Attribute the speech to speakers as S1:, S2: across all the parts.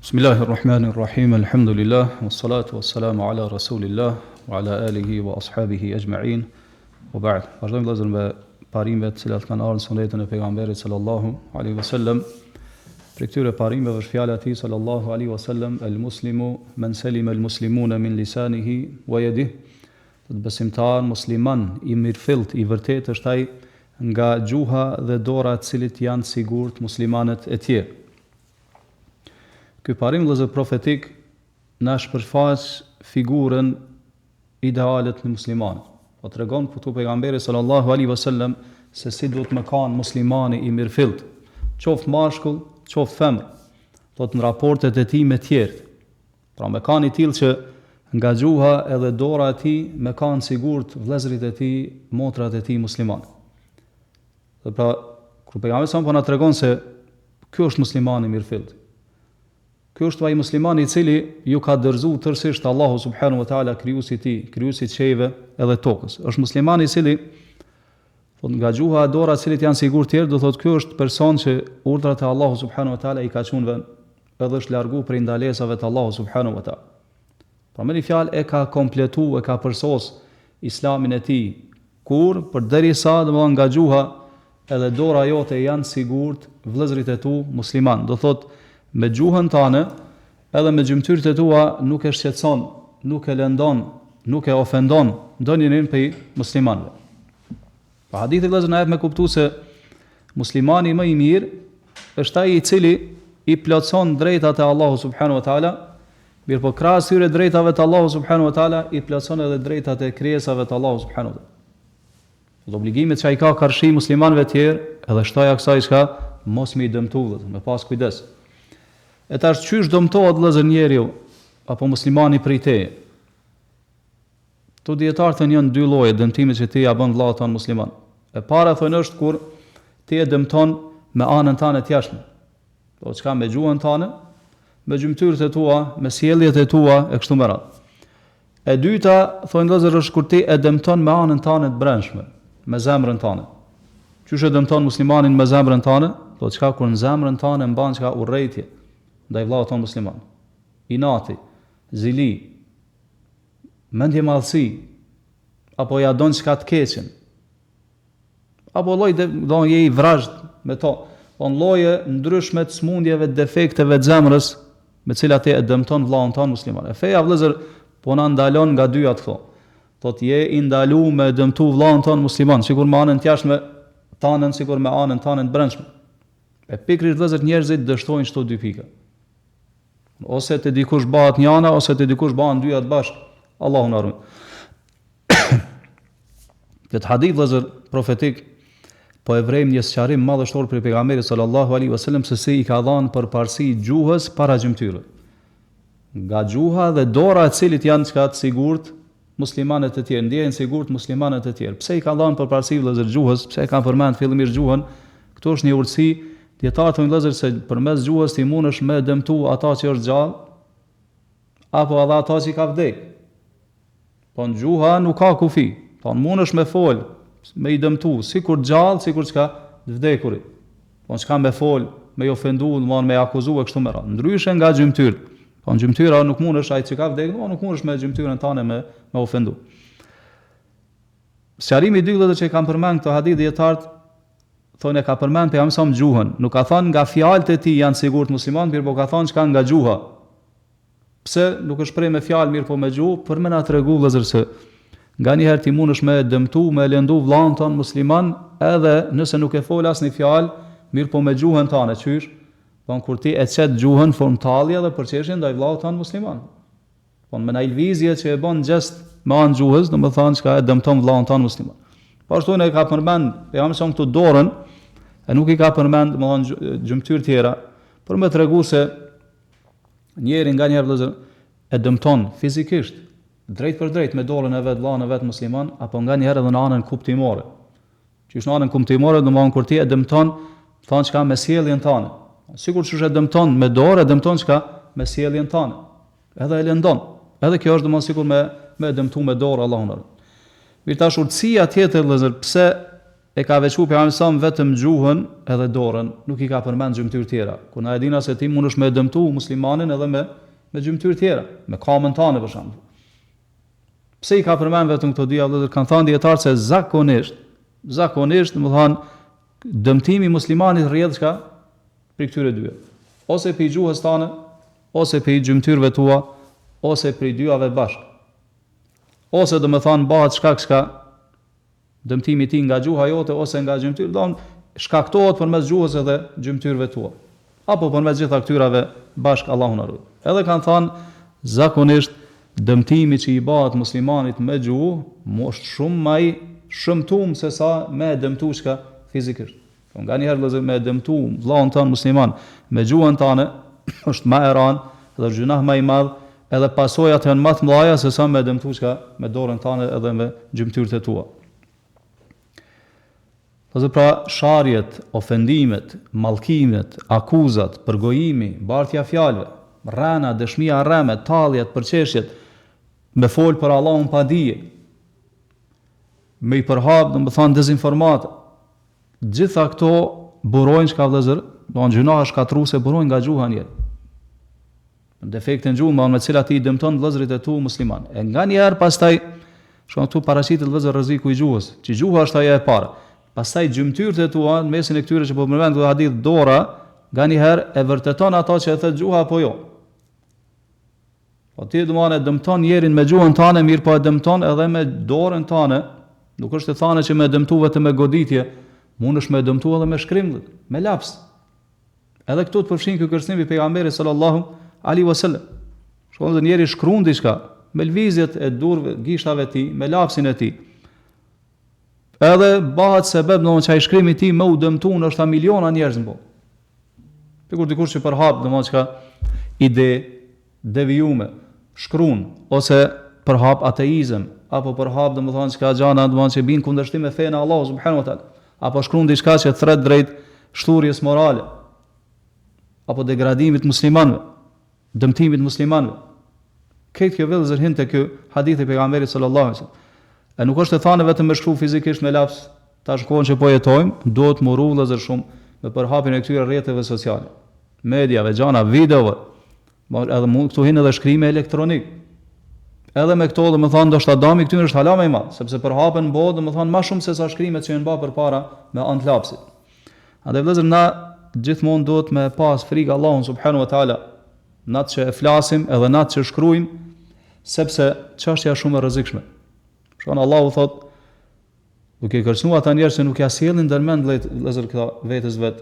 S1: Bismillahir Rahmanir Rahim. Alhamdulillah wassalatu wassalamu ala Rasulillah wa ala alihi wa ashabihi ajma'in. Wa ba'd. Vazhdojmë vëllezër me parimet të cilat kanë ardhur në sunetin e pejgamberit sallallahu alaihi wasallam. Prej këtyre parimeve është fjala e tij sallallahu alaihi wasallam el muslimu men salima el muslimuna min lisanihi wa yadihi. Thotë besimtar musliman i mirëfillt i vërtetë është ai nga gjuha dhe dora e të cilit janë sigurt muslimanët e tjerë. Ky parim vëllezër profetik na shpërfaq figurën ideale të muslimanit. Po tregon këtu pejgamberi sallallahu alaihi wasallam se si duhet me kanë muslimani i mirëfillt, qoftë mashkull, qoftë femër, thotë në raportet e tij me tjerët. Pra me kanë i tillë që nga gjuha edhe dora e tij me kanë sigurt vëllezërit e tij, motrat e tij muslimanë. Dhe pra, kur pejgamberi sa po na tregon se ky është muslimani i mirëfillt. Ky është ai muslimani i cili ju ka dorëzu tërësisht Allahu subhanahu wa taala krijuesit i tij, krijuesit i qiejve edhe tokës. Është muslimani i cili thot nga gjuha e dora e cilit janë sigurt tjerë, do thotë ky është person që urdhrat e Allahu subhanahu wa taala i ka çu në vend, edhe është largu prej ndalesave të Allahu subhanahu wa taala. Pra me një fjalë e ka kompletu, e ka përsos islamin e tij, Kur, përderisa, domethënë nga gjuha edhe dora jote janë sigurt vëllezërit e tu muslimanë, do thotë me gjuhën tane edhe me gjymtyrët e tua nuk e shqetëson, nuk e lëndon, nuk e ofendon ndonjërin prej muslimanëve. Pa hadithi vëllezër na jep me kuptu se muslimani më i mirë është ai i cili i plotëson drejtat e Allahu subhanahu wa taala Mirëpo krahas këtyre drejtave të Allahut subhanahu wa taala i plotëson edhe drejtat e krijesave të Allahut subhanahu wa taala. Dhe obligimet që ai ka karshi muslimanëve të tjerë, edhe shtoja kësaj çka mos me i dëmtu vëllezër, me pas kujdes. E tash qysh dëmtohet vëllezër njeriu apo muslimani prej teje? Këtu dijetarët thonë janë dy lloje dëmtimi që ti ja bën vëllaut tënd musliman. E para thonë është kur ti e dëmton me anën tënde të jashtme. Do çka me gjuhën tënde, me gjymtyrët e tua, me sjelljet e tua e kështu me radhë. E dyta, thonë vëllezër, është kur ti e dëmton me anën tënde të brendshme, me zemrën tënde. Qysh e dëmton muslimanin me zemrën tënde? Do çka kur në zemrën tënde mban çka urrejtje ndaj vëllaut tënd musliman. Inati, zili, mendjemadhësi, apo ja don çka të keqen. Apo lloj de, do je i vrazhd me to. Po në lloje ndryshme të smundjeve, defekteve të zemrës, me cilat ti e dëmton vëllaun tënd musliman. E feja vëllezër po na ndalon nga dyja këto. Thot je i ndalu me dëmtu vëllaun tënd musliman, sikur me anën të jashtme tanën, sikur me anën tënde të brendshme. E pikërisht vëllezër njerëzit dështojnë këto dy pika. Ose te dikush bëhet njana, ose te dikush bëhen dyja të bashkë. Allahu na ruajt. Këtë hadith vëllezër profetik po e vrejmë një sqarim madhështor prej pejgamberit sallallahu alaihi wasallam se si i ka dhënë përparësi gjuhës para gjymtyrëve. Nga gjuha dhe dora e cilit janë çka të sigurt muslimanët e tjerë, ndjehen sigurt muslimanët e tjerë. Pse i ka dhënë përparësi vëllezër gjuhës? Pse e ka përmend fillimisht gjuhën? Këtu është një urtësi, dijetarët thonë vëllezër se përmes gjuhës ti mundesh me dëmtu ata që është gjallë apo edhe ata që ka vdek. Po në gjuha nuk ka kufi. Po mundesh me fol, me i dëmtu, sikur gjallë, sikur çka të vdekurit. Po çka me fol, me i ofendu, domthon me i akuzu e kështu me radhë. Ndryshe nga gjymtyrët. Po në gjymtyra nuk mundesh ai që ka vdek, nuk mundesh me gjymtyrën tane me me ofendu. Sqarimi i dytë vëllezër që e kanë përmend këtë hadith dijetarët thonë e ka përmend pejgamberi sa gjuhën, nuk ka thënë nga fjalët e tij janë sigurt muslimanët, mirëpo ka thënë çka nga gjuha. Pse nuk është shpreh me fjalë mirëpo me gjuhë, për me na tregu vëllezër se nganjëherë ti mundesh me e dëmtu, me e lëndu vëllain tënd musliman, edhe nëse nuk e fol asnjë fjalë, mirëpo me gjuhën tënde, qysh? Don kur ti e qet gjuhën në formë tallje dhe përqeshje ndaj vëllaut tënd musliman. Po me naj lëvizje që e bën gjest me anë gjuhës, domethënë çka e dëmton vëllaun tënd musliman. Po ashtu ne ka përmend, pejgamberi sa këtu dorën, e nuk i ka përmend, domethënë gjymtyrë tjera, për me tregu se Njeri nganjëherë vëllezër e dëmton fizikisht, drejtpërdrejt me dorën e vet vëllain e vet musliman, apo nganjëherë edhe në anën kuptimore. Qysh në anën kuptimore, domethënë kur ti e dëmton, thonë çka me sjelljen tënde. Sikur qysh e dëmton me dorë, e dëmton çka me sjelljen tënde. Edhe e lëndon. Edhe kjo është domethënë sikur me me e dëmtu me dorë Allahu na. Mirë tash urtësia tjetër vëllezër, pse? e ka veçu pejgamberi sa vetëm gjuhën edhe dorën, nuk i ka përmend gjymtyrë tjera. Kur na e dina se ti mundesh me dëmtu muslimanin edhe me me gjymtyrë tjera, me kamën tane për shembull. Pse i ka përmend vetëm këto dyja vëllezër? Kanë thënë dijetarët se zakonisht, zakonisht, domethanë, dëmtimi i muslimanit rrjedh çka prej këtyre dyja. Ose prej gjuhës tane, ose prej gjymtyrëve tua, ose prej dyjave bashkë. Ose domethanë bëhet shkak çka Dëmtimi i tij nga gjuha jote ose nga gjymtyrët, domethënë shkaktohet përmes gjuhës edhe gjymtyrëve tua. Apo përmes gjitha këtyrave bashkë Allahu na ruajt. Edhe kanë thënë zakonisht dëmtimi që i bëhet muslimanit me gjuhë është shumë më i shëmtum se sa me e dëmtu çka fizikisht. Po nganjëherë vëllezër me e dëmtu vëllaun tënd musliman me gjuhën tane është ma e ranë dhe është gjynah ma i madh edhe pasojat janë ma të mëdha se sa me e dëmtu çka me dorën tane edhe me gjymtyrët e tua. Vëllezër pra sharjet, ofendimet, mallkimet, akuzat, përgojimi, bartja e fjalëve, rrena, dëshmia e rreme, talljet, përqeshjet, me fol për Allahun pa dije, me i përhap, domethanë dezinformata, Gjitha këto burojnë çka vëllezër, domthon gjynahe shkatërruese burojnë nga gjuha e njerit. Defekte në gjuhë, me të cilat ti i dëmton vëllezërit e tu musliman. E nganjëherë pastaj, shikoni këtu paraqitet vëllezër rreziku i gjuhës, që gjuha është ajo e parë. Pastaj gjymtyrët e tua, në mesin e këtyre që po përmend këtë hadith dora, nganjëherë e vërteton ato që e thotë gjuha apo jo. Po ti domethënë e dëmton njerin me gjuhën tane, mirëpo e dëmton edhe me dorën tane. Nuk është e thane që me dëmtu vetëm me goditje, mundesh me dëmtu edhe me shkrim, me laps. Edhe këtu të përfshin ky kërcënim i pejgamberit sallallahu alaihi wasallam. Shkon dhe njeri shkruan diçka me lëvizjet e durve, gishtave të tij, me lapsin e tij. Edhe bëhet sebeb domethënë që ai shkrimi i tij me u dëmtu ndoshta miliona njerëz në botë. Sikur dikush që përhap domethënë çka ide devijume, shkruan ose përhap ateizëm apo përhap domethënë çka gjana domethënë që bin kundërshtim me fenë e Allahut subhanahu wa taala, apo shkruan diçka që thret drejt shthurjes morale apo degradimit muslimanëve, dëmtimit muslimanëve. Krejt kjo vëllezër hin te ky hadith i pejgamberit sallallahu alaihi wasallam. E nuk është e thënë vetëm me shkru fizikisht me laps, tash në kohën që po jetojmë, duhet m'u ru vëllezër shumë me përhapjen e këtyre rrjeteve sociale, mediave, gjana, videove. Po edhe mund këtu hin edhe shkrime elektronik. Edhe me këto, domethënë, ndoshta dami këtyre është hala më i madh, sepse përhapen në botë, domethënë, më shumë se sa shkrimet që janë bërë përpara me anë të lapsit. Andaj vëllezër na gjithmonë duhet me pas frikë Allahun subhanahu wa taala, në atë që e flasim edhe në atë që shkruajmë, sepse çështja është shumë e rrezikshme. Shikon Allahu thot, duke i kërcënuar ata njerëz që nuk ja sjellin ndërmend vëllezër këta vetes vet.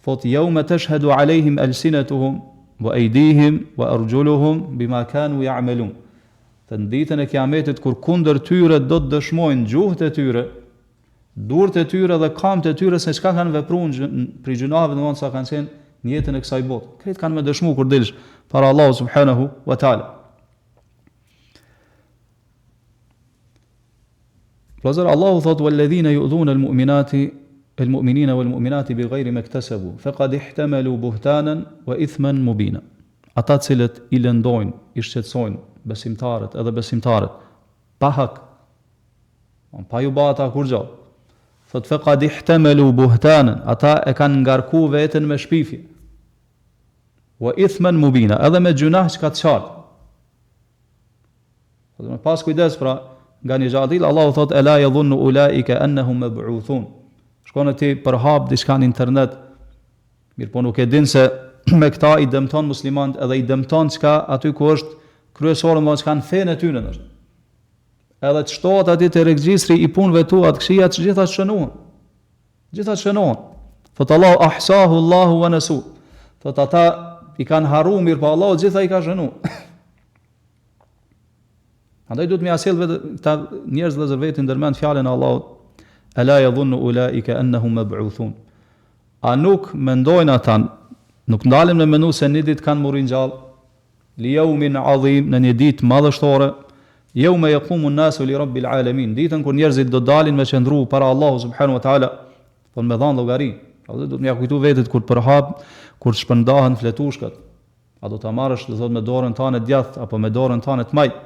S1: Thot yawma tashhadu alehim alsinatuhum wa aydihim wa arjuluhum bima kanu ya'malun. Të në ditën e kiametit kur kundër tyre do të dëshmojnë gjuhët e tyre, Durt e tyre dhe kamët e tyre se çka kanë vepru prej gjynaheve domethënë sa kanë qenë në jetën e kësaj bote. Krejt kanë me dëshmu kur dilsh para Allahu subhanahu wa taala. Vëllezër Allahu thot walladhina yu'dhuna al-mu'minati al-mu'minina wal-mu'minati bighayri maktasabu faqad ihtamalu buhtanan wa ithman mubina. Ata të cilët i lëndojnë, i shqetësojnë besimtarët edhe besimtaret pa hak Pa ju ba ata kurgjo. Thot faqad ihtamalu buhtanan, ata e kanë ngarku veten me shpifje. Wa ithman mubina, edhe me gjynah çka të qartë. Po me pas kujdes pra nga një gjë e tillë, Allahu thot ela yadhunnu ulaika annahum mab'uthun. Shkon e ti përhap diçka në internet, mirëpo nuk e din se me këta i dëmton muslimanët edhe i dëmton çka aty ku është kryesore më çka në fenë e tyre është. Edhe të shtohet aty te regjistri i punëve tua të këqija, të gjitha të shënohen. Gjitha të shënohen. Thot Allahu ahsahu Allahu wa nasu. Thot ata i kanë harru mirëpo Allahu gjitha i ka shënu. Andaj duhet me ia sjell vetë këta njerëz vëllezër vetë ndërmend fjalën e Allahut. Ela yadhunnu ulaika annahum mab'uthun. A nuk mendojnë ata, nuk ndalen me mendu se një ditë kanë m'u ringjall? Li yawmin adhim, në një ditë madhështore, yawma yaqumu an-nasu li rabbil alamin, ditën kur njerëzit do dalin me qëndru para Allahut subhanahu wa taala, po me dhënë llogari. Pra duhet me ia kujtu vetit kur përhap, kur të shpërndahen fletushkat. A do ta marrësh, do thotë me dorën tënde djathtë apo me dorën tënde të majtë?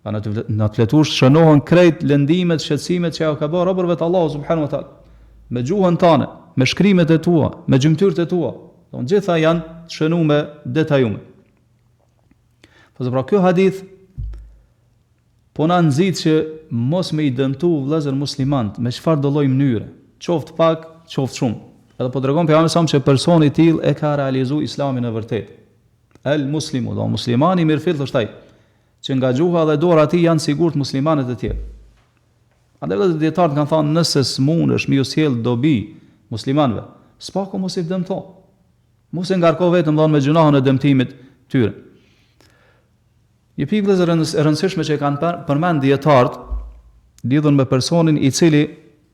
S1: Pra në atë në atë fletushkë shënohen krejt lëndimet, shqetësimet që ja ka bërë robërve të Allahut subhanahu wa taala. Me gjuhën tane, me shkrimet e tua, me gjymtyrët e tua. Do të gjitha janë të shënume, detajume. Po pra ky hadith po na nxit që mos me i dëmtu vëllezër muslimant me çfarë do lloj mënyre, qoftë pak, qoftë shumë. Edhe po tregon pejgamberi sa që personi i tillë e ka realizu islamin e vërtetë. El muslimu, do muslimani i mirëfilltë është ai që nga gjuha dhe dora e tij janë sigurt muslimanët e tjerë. Andaj vëllezër dijetarët kanë thënë nëse s'mundesh me ju sjell dobi muslimanëve, s'paku mos i dëmto. Mos e ngarko veten domethënë me gjynahun e dëmtimit tyre. Një pikë vëllezër e rëndësishme që e kanë përmend dijetarët lidhur me personin i cili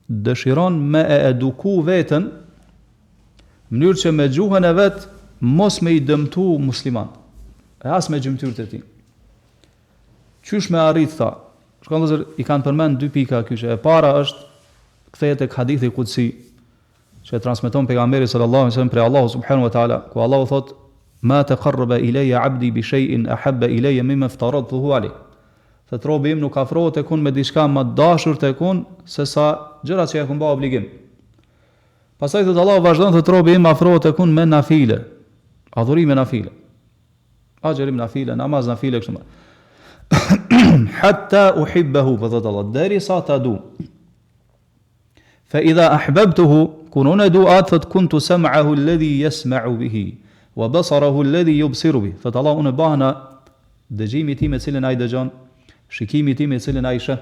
S1: dëshiron me e eduku veten në mënyrë që me gjuhën e vet mos me i dëmtu muslimanët, e as me gjymtyrët e tij. Qysh me arrit këta? Shikoni vëllezër, i kanë përmend dy pika kyçe. E para është kthehet tek hadithi kudsi që e transmeton pejgamberi sallallahu alaihi wasallam prej Allahu subhanahu wa taala, ku Allahu thot ma taqarraba ilayya 'abdi bi shay'in ahabba ilayya mimma aftaradtuhu alayh. Thot robi im nuk afrohet tek unë me diçka më të dashur tek unë se sa gjërat që ja kam bë obligim. Pastaj thot Allahu vazhdon thot robi im afrohet tek unë me nafile, adhurime nafile. Agjërim nafile, namaz nafile kështu me. Hatta uhibbahu, po thot Allah, derisa ta du. Fa idha ahbabtuhu, kur unë e du atë, thot kuntu sam'ahu alladhi yasma'u bihi wa basarahu alladhi yubsiru bihi. Thot Allah, unë bahna dëgjimi i tij me cilin ai dëgjon, shikimi i tij me cilin ai sheh.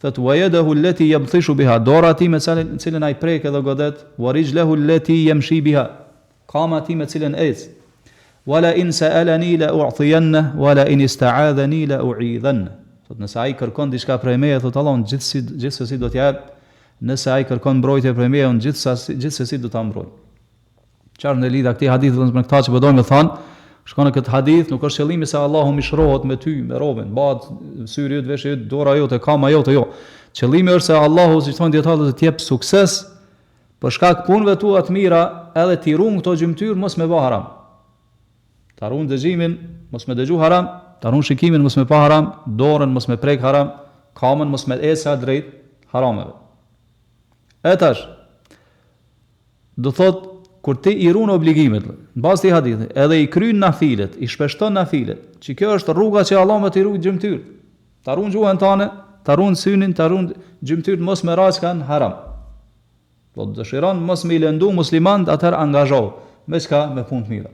S1: Thot wa yadahu allati yabtishu biha, dora e tij me cilin, cilin ai prek edhe godet, wa rijlahu allati yamshi biha, Kama e tij me cilën ec. Wa la in sa'alani la u'tiyanna wa la in ista'adhani la u'idhanna. Thot nëse ai kërkon diçka prej meje, thot Allah, unë gjithsesi gjithsesi do t'ia jap. Nëse ai kërkon mbrojtje prej meje, unë gjithsesi gjithsesi do ta mbroj. Çfarë është lidhja e këtij hadithi me këtë që po dojmë me thanë? Shiko në këtë hadith nuk është qëllimi se Allahu mishrohet me ty, me robin, bëhet syri yt, veshi yt, dora jote, kama jote, jo. Qëllimi është se Allahu, siç thonë dijetarët, do të jep sukses Për shkak punëve tua të mira, edhe t'i ruan këto gjymtyrë mos me ba haram. Ta ruan dëgjimin, mos me dëgju haram, ta ruan shikimin, mos me pa haram, dorën mos me prek haram, kamën mos me ecë drejt harameve. E tash, do thot kur ti i ruan obligimet, në bazë të hadithit, edhe i kryen nafilet, i shpeshton nafilet, që kjo është rruga që Allahu me t'i rujt gjymtyrët. Ta ruan gjuhën tane, ta ruan synin, ta ruan gjymtyrët mos me ra çka në haram. Po dëshiron mos me i lëndu muslimant, atëherë angazhohu. Me çka? Me punë të mira.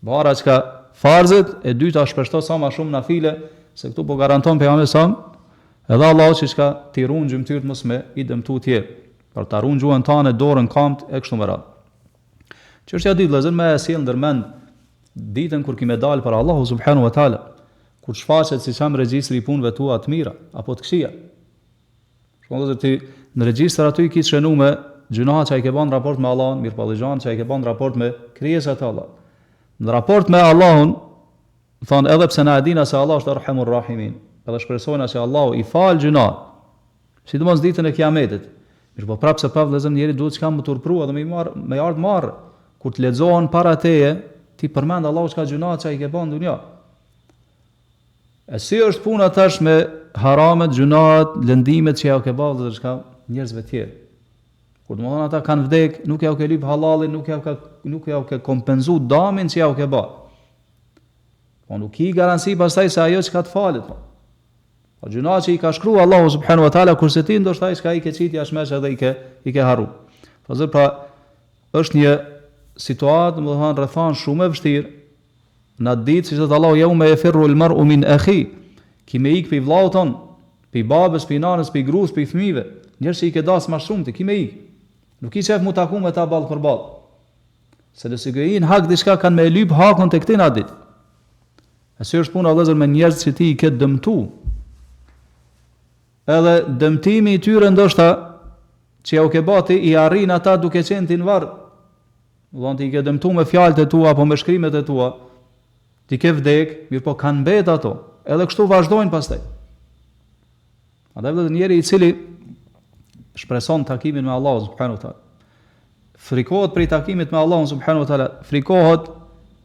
S1: Para çka farzet, e dyta shpeshto sa ma shumë nafile, se këtu po garanton pejgamberi sa edhe Allahu që çka t'i ruan gjymtyrët mos me i dëmtu tjerë. Pra ta ruan gjuhën tane, dorën, kamt e kështu me radhë. Çështja e dytë vëllezër me e sjell ndërmend ditën kur ki me dal para Allahu subhanahu wa taala, kur shfaqet si çam regjistri i punëve tua të mira apo të këqija. Shikon vëllezër ti në regjistër aty i ki shënume gjynahet që i ke bën në raport me Allahun, mirëpo edhe gjynahet që i ke bën në raport me krijesat e Allahut. Në raport me Allahun, thonë edhe pse na e dina se Allah është Erhamur Rahimin, edhe shpresojna se Allahu i fal gjynahet, sidomos ditën e Kiametit. Mirëpo prapë se prapë vëllezër njeri duhet çka me u turpru edhe me i marr, me ardh marre. Kur të lexohen para teje, t'i përmend Allahu çka gjynahet që i ke bën në dunja. E si është puna tash me haramet, gjynahet, lëndimet që ja u ke ba vëllezër çka njerëzve tjerë. Kur domethënë ata kanë vdek, nuk ja u ke lyp hallallin, nuk ja u ke nuk ja u ke kompenzu damin që ja u ke ba. Po nuk ki garanci pastaj se ajo çka të falet. Po, po gjynahet që i ka shkru Allahu subhanahu wa taala kurse ti ndoshta ai çka i ke qit jashtë mendsh edhe i ke i ke harru. Po zë pra është një situatë, domethënë rrethanë shumë e vështirë Në atë ditë, siç thotë Allahu, Jeume jefirru el-mer'u min akhi, ki me ikë prej vllaut tënd, prej babës, prej nanës, prej gruas, prej fëmijëve, njerëz që i ke dashtë ma shumë ti, ki me ikë. Nuk ki qef mu taku me ta ballë për ballë. Se nëse ke hi në hak diçka kanë me e lyp hakun tek ti në atë ditë. E si është puna vëllezër me njerëz që ti i ke dëmtu. Edhe dëmtimi i tyre ndoshta që ja u ke ba ti i arrin ata duke qenë ti në varr. Domethënë ti i ke dëmtu me fjalët e tua apo me shkrimet e tua. Ti ke vdek, mirëpo kanë mbet ato. Edhe kështu vazhdojnë pastaj. Andaj vëllezër njeri i cili shpreson takimin me Allahun subhanahu wa taala. Frikohet prej takimit me Allahun subhanahu wa taala, frikohet.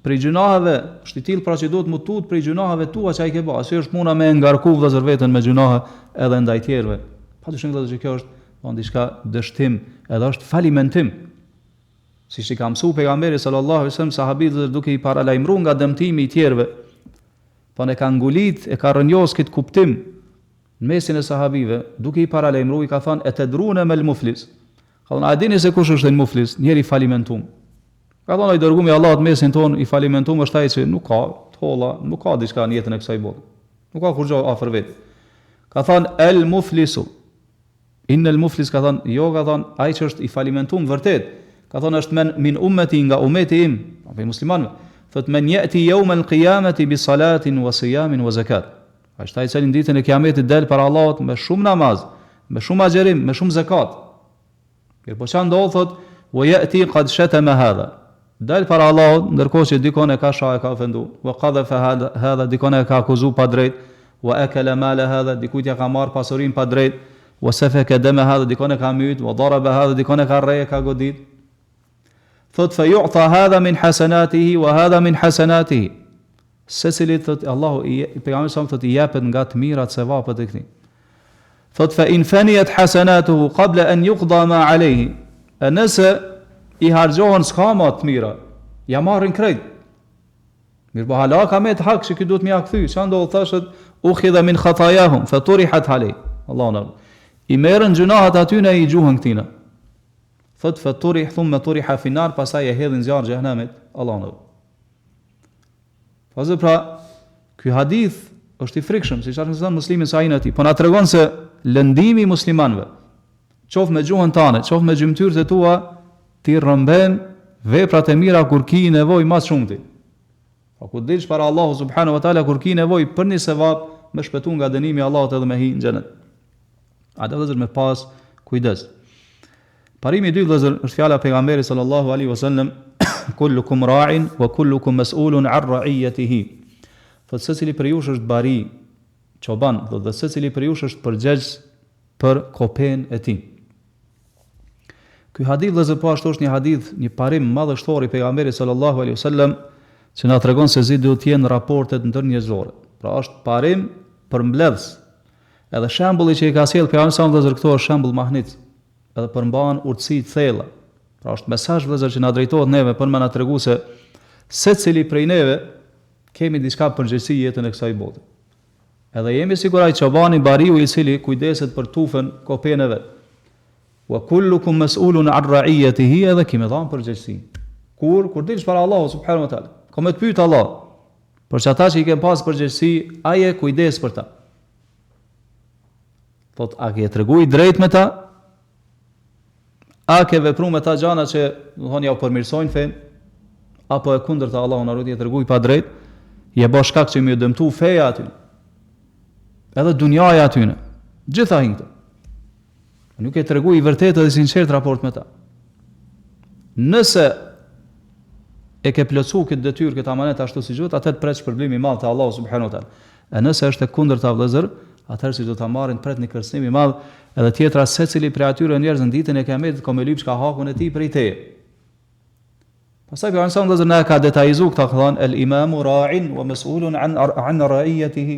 S1: prej gjynaheve, është i tillë pra që duhet m'u tut prej gjynaheve tua që i ke ba. Si është puna me ngarku vëllazër veten me gjynahe edhe ndaj tjerëve. Pa dyshim vëllazër që kjo është don diçka dështim, edhe është falimentim. Siç i ka mësuar pejgamberi sallallahu alaihi wasallam sahabët vëllazër duke i paralajmëruar nga dëmtimi i tjerëve. Po e ka ngulit, e ka rrënjos këtë kuptim në mesin e sahabive, duke i paralajmëruar i ka thënë etedrune mel muflis. Ka thënë a e dini se kush është el muflis, njeri i falimentum. Ka thënë i dërgumi i Allahut mesin tonë i falimentum është ai që nuk ka të holla, nuk ka diçka në jetën e kësaj bote. Nuk ka kurrgjë afër vetes. Ka thënë el muflisu. Innel muflis ka thënë, jo ka thënë, ai që është i falimentum vërtet. Ka thënë është men min ummeti nga ummeti im, apo i muslimanëve. Thot men yati yawm al-qiyamati bi salatin wa siyamin wa zakat. Është ai i cili në ditën e Kiametit del para Allahut me shumë namaz, me shumë agjërim, me shumë zekat. Mirëpo ça ndodh thot, wa yati qad shatama hadha. Del para Allahut, ndërkohë që dikon e ka sha e ka ofendu, wa qadhafa hadha, dikon e ka akuzu pa drejt, wa akala mala hadha, dikujt ja ka marr pasurinë pa drejt, wa safaka dama hadha, dikon e ka myt, wa daraba hadha, dikon e ka rreh e ka godit. Thot fa yu'ta hadha min hasanatihi wa hadha min hasanatihi. Secilit thot Allahu i pejgamberi sa thot i jepet nga të mirat sevapet e këtij. Thot fa in faniyat hasanatuhu qabla an yuqda ma alayhi. E nëse i harxhohen s'ka ma të mira, ja marrin krejt. Mirëpo hala ka met hak që ky duhet me ja kthy. Çka ndodh tash ukhidha min khatayahum fa turihat alay. Allahu na. I merren gjynahet atyne i gjuhen këtina. Thot fa turih thumma turiha fi nar pastaj e hedhin n'zjarr xhehenemit. Allahu na. Vëllezër pra, ky hadith është i frikshëm, siç është thënë Muslimi në sahihun e tij, po na tregon se lëndimi i muslimanëve, qoftë me gjuhën tane, qoftë me gjymtyrët e tua, t'i rrëmben veprat e mira kur ki nevojë ma së shumti. Pa kur dilsh para Allahu subhanahu wa taala kur ki nevojë për një sevap, me shpëtu nga dënimi i Allahut edhe me hi në xhenet. Andaj vëllezër me pas kujdes. Parimi i dytë vëllezër është fjala e pejgamberit sallallahu alaihi wasallam kullukum ra'in wa kullukum mas'ulun 'an ra'iyatihi. Thotë secili prej jush është bari, çoban, thotë dhe secili prej jush është përgjegjës për kopenë e tij. Ky hadith vëllezër po ashtu është një hadith, një parim madhështor i pejgamberit sallallahu alaihi wasallam që na tregon se si duhet të jenë raportet ndërnjerëzore. Pra është parim përmbledhës Edhe shembulli që i ka sjellë pejgamberi sa vëllezër këtu është shembull mahnitës, edhe përmban urtësi të thella. Pra është mesazh vëllezër që na drejtohet neve për me na tregu se secili prej neve kemi diçka përgjegjësi jetën e kësaj bote. Edhe jemi sikur ai çobani bariu i cili kujdeset për tufën kopenë e vet. Wa kullukum mas'ulun an ra'iyatihi edhe kemi dhënë përgjegjësi. Kur kur dilsh para Allahu subhanahu wa taala, ka me të pyet Allah për qata që i ke pas përgjegjësi, a je kujdes për ta. Thot, a ke tregu i drejt me ta? A ke vepru me ta gjana që, do thonë, jau përmirësojnë fenë? Apo e kundërta Allahu na rujt, je tregu i padrejt? Je bo shkak që me ju dëmtu feja atyne. Edhe dunjaja atyne. Gjitha hinë këto. Nuk je tregu i vërtetë dhe i sinqertë raport me ta. Nëse e ke plotësu këtë detyrë, këtë amanet ashtu si duhet, atëherë të pret shpërblim i madh te Allahu subhanahu wa taala. E nëse është e kundërta vëllezër, atëherë si do ta marrin pret një kërcënim i madh, edhe tjetra secili prej atyre njerëz në ditën e Kiametit ka me lyp çka hakun e tij prej teje. Pastaj pejgamberi sa vëllezër na e ka detajizu këta ka thënë el imamu ra'in wa mas'ulun an an ra'iyatihi.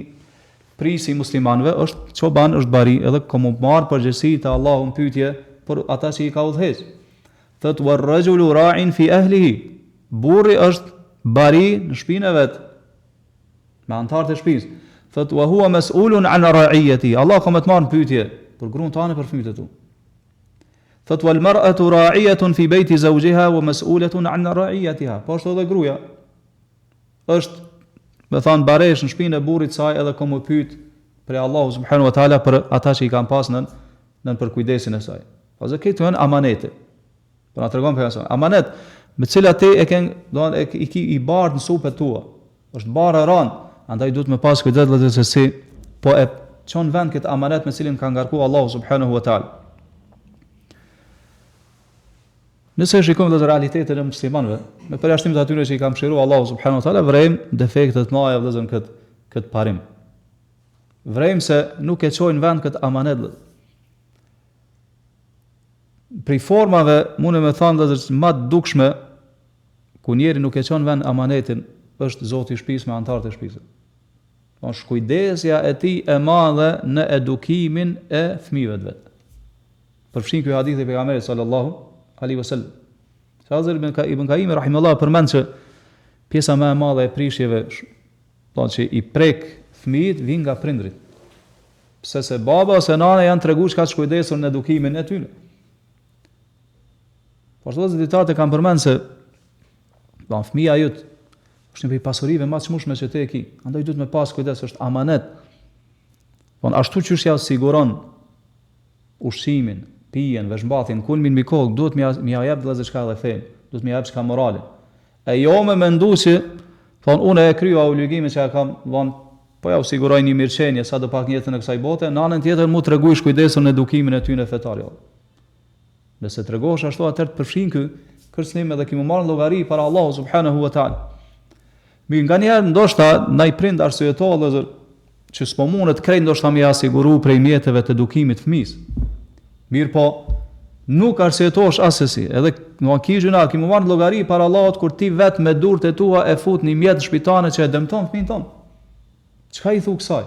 S1: Prisi i muslimanëve është çoban, është bari, edhe ka me marr përgjegjësi te Allahu në pyetje për ata që i ka udhëheq. Thot wa rajulu ra'in fi ahlihi. Burri është bari në shtëpinë e vet. Me anëtarët e shtëpisë. Thot wa huwa mas'ulun an ra'iyatihi. Allah ka me të marrë në pyetje për gruan tënde për fëmijët e tu. Thot wal mar'atu ra'iyatun fi bayti zawjiha wa mas'ulatun 'an ra'iyatiha. Po ashtu edhe gruaja është me thanë baresh në shtëpinë e burrit saj edhe ka me u pyet prej Allahu subhanahu wa taala për ata që i kanë pas nën nën përkujdesin e saj. Po se këto janë amanete. Po na tregon pejgamberi. Amanet me të cilat ti e ke, do e i ki i bart në supet tua. Është barrë e rëndë, andaj duhet me pas kujdes vëllezër se si po e çon vend këtë amanet me cilin ka ngarku Allahu subhanahu wa taala. Nëse e shikojmë vëllezër realitetin e muslimanëve, me përjashtim të atyre që i ka mëshiruar Allahu subhanahu wa taala, vrejmë defekte të mëdha vëllezër në këtë këtë parim. Vrejmë se nuk e çojnë vend këtë amanet vëllezër. Prej formave, mundem me thanë vëllezër, më të dukshme. ku njeri nuk e çon n'vend amanetin, është zoti i shtëpisë me anëtarët e shtëpisë. Po shkujdesja e tij e madhe në edukimin e fëmijëve të vet. Përfshin ky hadith i pejgamberit sallallahu alaihi wasallam. Se Hazër ibn, ibn Kajimi rahimahullah përmend se pjesa më e madhe e prishjeve, do që i prek fëmijët vijnë nga prindrit. Pse se baba ose nana janë tregu çka të shkujdesur në edukimin e tyre. Po ashtu edhe dijetarët e kanë përmend se do fëmija jot është një prej pasurive më të çmueshme që ti e ki. Andaj duhet me pas kujdes, është amanet. Po ashtu qysh ja siguron ushqimin, pijen, veshmbathjen, kulmin mbi kokë, duhet me me ja jep vëllezër çka edhe fenë, duhet me ja jep çka moralin. E jo me mendu që thon unë e kryva obligimin që e kam, von po ja u siguroj një mirëqenie sado pak në jetën e kësaj bote, në anën tjetër mu tregu i shkujdesur në edukimin e tyre fetar. Jo. Nëse tregohesh ashtu atëherë të përfshin ky kërcënim edhe ki me marrë llogari para Allahu subhanahu wa taala. Mirë, nganjëherë ndoshta naj prind arsyetohet vëllezër që s'po mundet krejt ndoshta me ja siguru prej mjeteve të edukimit fëmijës. Mirëpo, nuk arsyetohesh asesi, edhe në ki gjynah, ki me marrë llogari para Allahut kur ti vetë me durt e tua e fut një mjet në shpi tane që e dëmton fëmijën tonë. Çka i thu kësaj?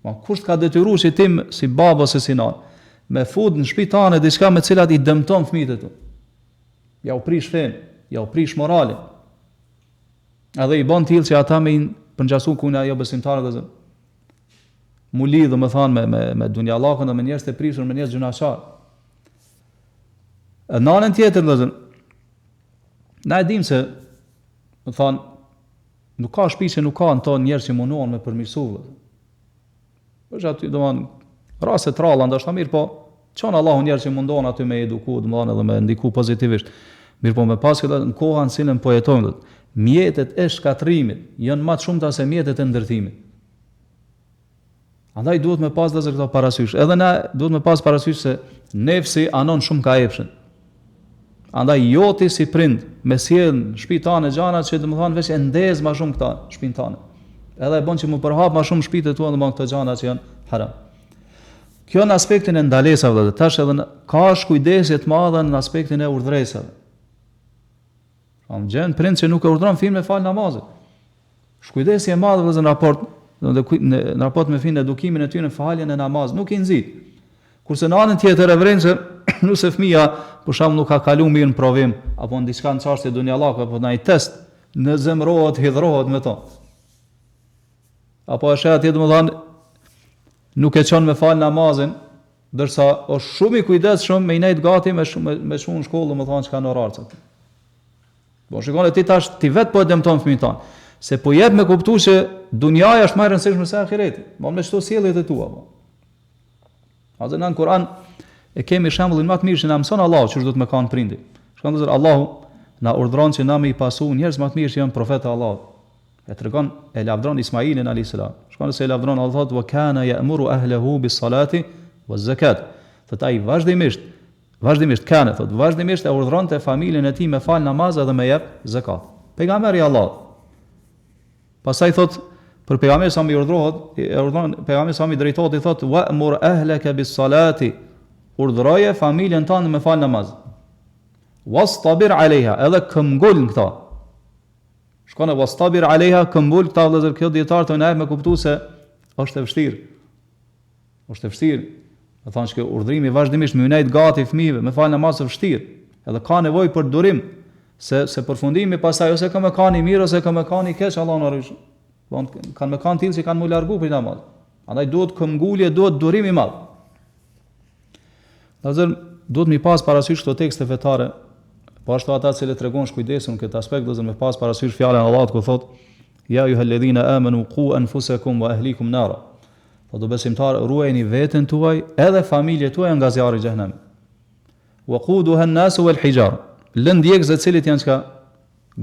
S1: Ma kush të ka detyru që ti si baba ose si nanë, me fut në shpi tane diçka me cilat i dëmton fëmijët e tu. Ja u prish fenë, ja u prish moralin. Edhe i bën tillë që ata me përngjasu kuna jo besimtarë vëllezër. Mu lidhë, domethanë, me, me, me dunjallakun dhe me njerëz të prishur, me njerëz gjynahqarë. E në anën tjetër, vëllezër, na e dim se, domethanë, nuk ka shpi që nuk ka në to njerëz që mundohen me përmirësu, vëllezër. Është aty, domethënë, raste të rralla, ndoshta mirë, po çon Allahu njerëz që mundohen aty me eduku, domethënë edhe me ndiku pozitivisht. Mirëpo me pas këtë në kohën në cilën po jetojmë, do, mjetet e shkatërrimit janë më të shumta se mjetet e ndërtimit. Andaj duhet me pas vëllezër këto parasysh. Edhe na duhet me pas parasysh se nefsi anon shumë ka epshin. Andaj jo ti si prind me sjell në shtëpi tane gjana që domethënë veç e ndez më shumë këta shtëpinë tane. Edhe e bën që mu përhap më shumë shtëpitë tua domethënë këto gjana që janë haram. Kjo në aspektin e ndalesave dhe tash edhe në, ka shkujdesje të madhe në aspektin e urdhëresave. Pra gjen prind që nuk e urdhëron fëmijën me fal namazin. Shkujdesje e madhe vëllezër në raport në, në, në raport me fëmijën edukimin e tyre në faljen e namazit, nuk i nxit. Kurse në anën tjetër e vren se nëse fëmija për shembull nuk ka kalu mirë në provim apo në diçka në çështje dunjallake apo në një test, në zemrohet, hidhrohet me to. Apo e sheh atje domethënë nuk e çon me fal namazin, ndërsa është shumë i kujdesshëm me i nejt gati me shumë me çu në shkollë domethënë çka në orar caktuar. Po shikon ti tash ti vet po e dëmton fëmijën tënd. Se po jep me kuptu se dunjaja është më e rëndësishme se ahireti. Po me çto sjelljet e tua po. Atë në Kur'an e kemi shembullin më të mirë që na mëson Allahu qysh duhet me kanë prindi. Shikon vëllezër Allahu na urdhëron që na me i pasu njerëz më të mirë që janë profetë të Allahut. E tregon e lavdron Ismailin alayhis salam. Shikon se e lavdron Allah thotë wa kana ya'muru ahlihi bis salati waz zakat. Thotë ai vazhdimisht Vazhdimisht, kane, thotë, vazhdimisht e urdhëronte familjen e tij me fal namaz edhe me jep zekat. Pejgamberi i Allahut. Pastaj thotë, për pejgamberin sa i urdhërohet, e urdhëron pejgamberi sa i drejtohet i thotë wa'mur ahlaka bis salati. Urdhëroje familjen tënde me fal namaz. Wastabir alejha, edhe këmbgul në këta. Shikone wastabir alejha, këmbgul këta vëllezër, kjo dijetarët na jep me kuptu se është e vështirë. Është e vështirë. Me thonë që kjo urdhërimi vazhdimisht me nejt gati fëmijëve, me fal namaz është vështirë. Edhe ka nevojë për durim, se se përfundimi pastaj ose ka me kanë i mirë ose ka me kanë i keq, Allahu na ruajt. Don kanë me kanë tillë që kanë mu largu prej namazit. Andaj duhet këmbgulje, duhet durim i madh. Vëllezër, duhet mi pas parasysh këto tekste fetare, po ashtu ata që tregohen shkujdesur në këtë aspekt, vëllezër me pas parasysh fjalën e Allahut ku thotë Ja ejjuhelledhine amenu ku enfusekum wa ehlikum nara. Thotë o besimtarë, ruajeni veten tuaj edhe familjet tuaja nga zjarri i xhehenemit. Wa quduha an-nasu wal hijar. Lëndë djegëse të cilit janë çka?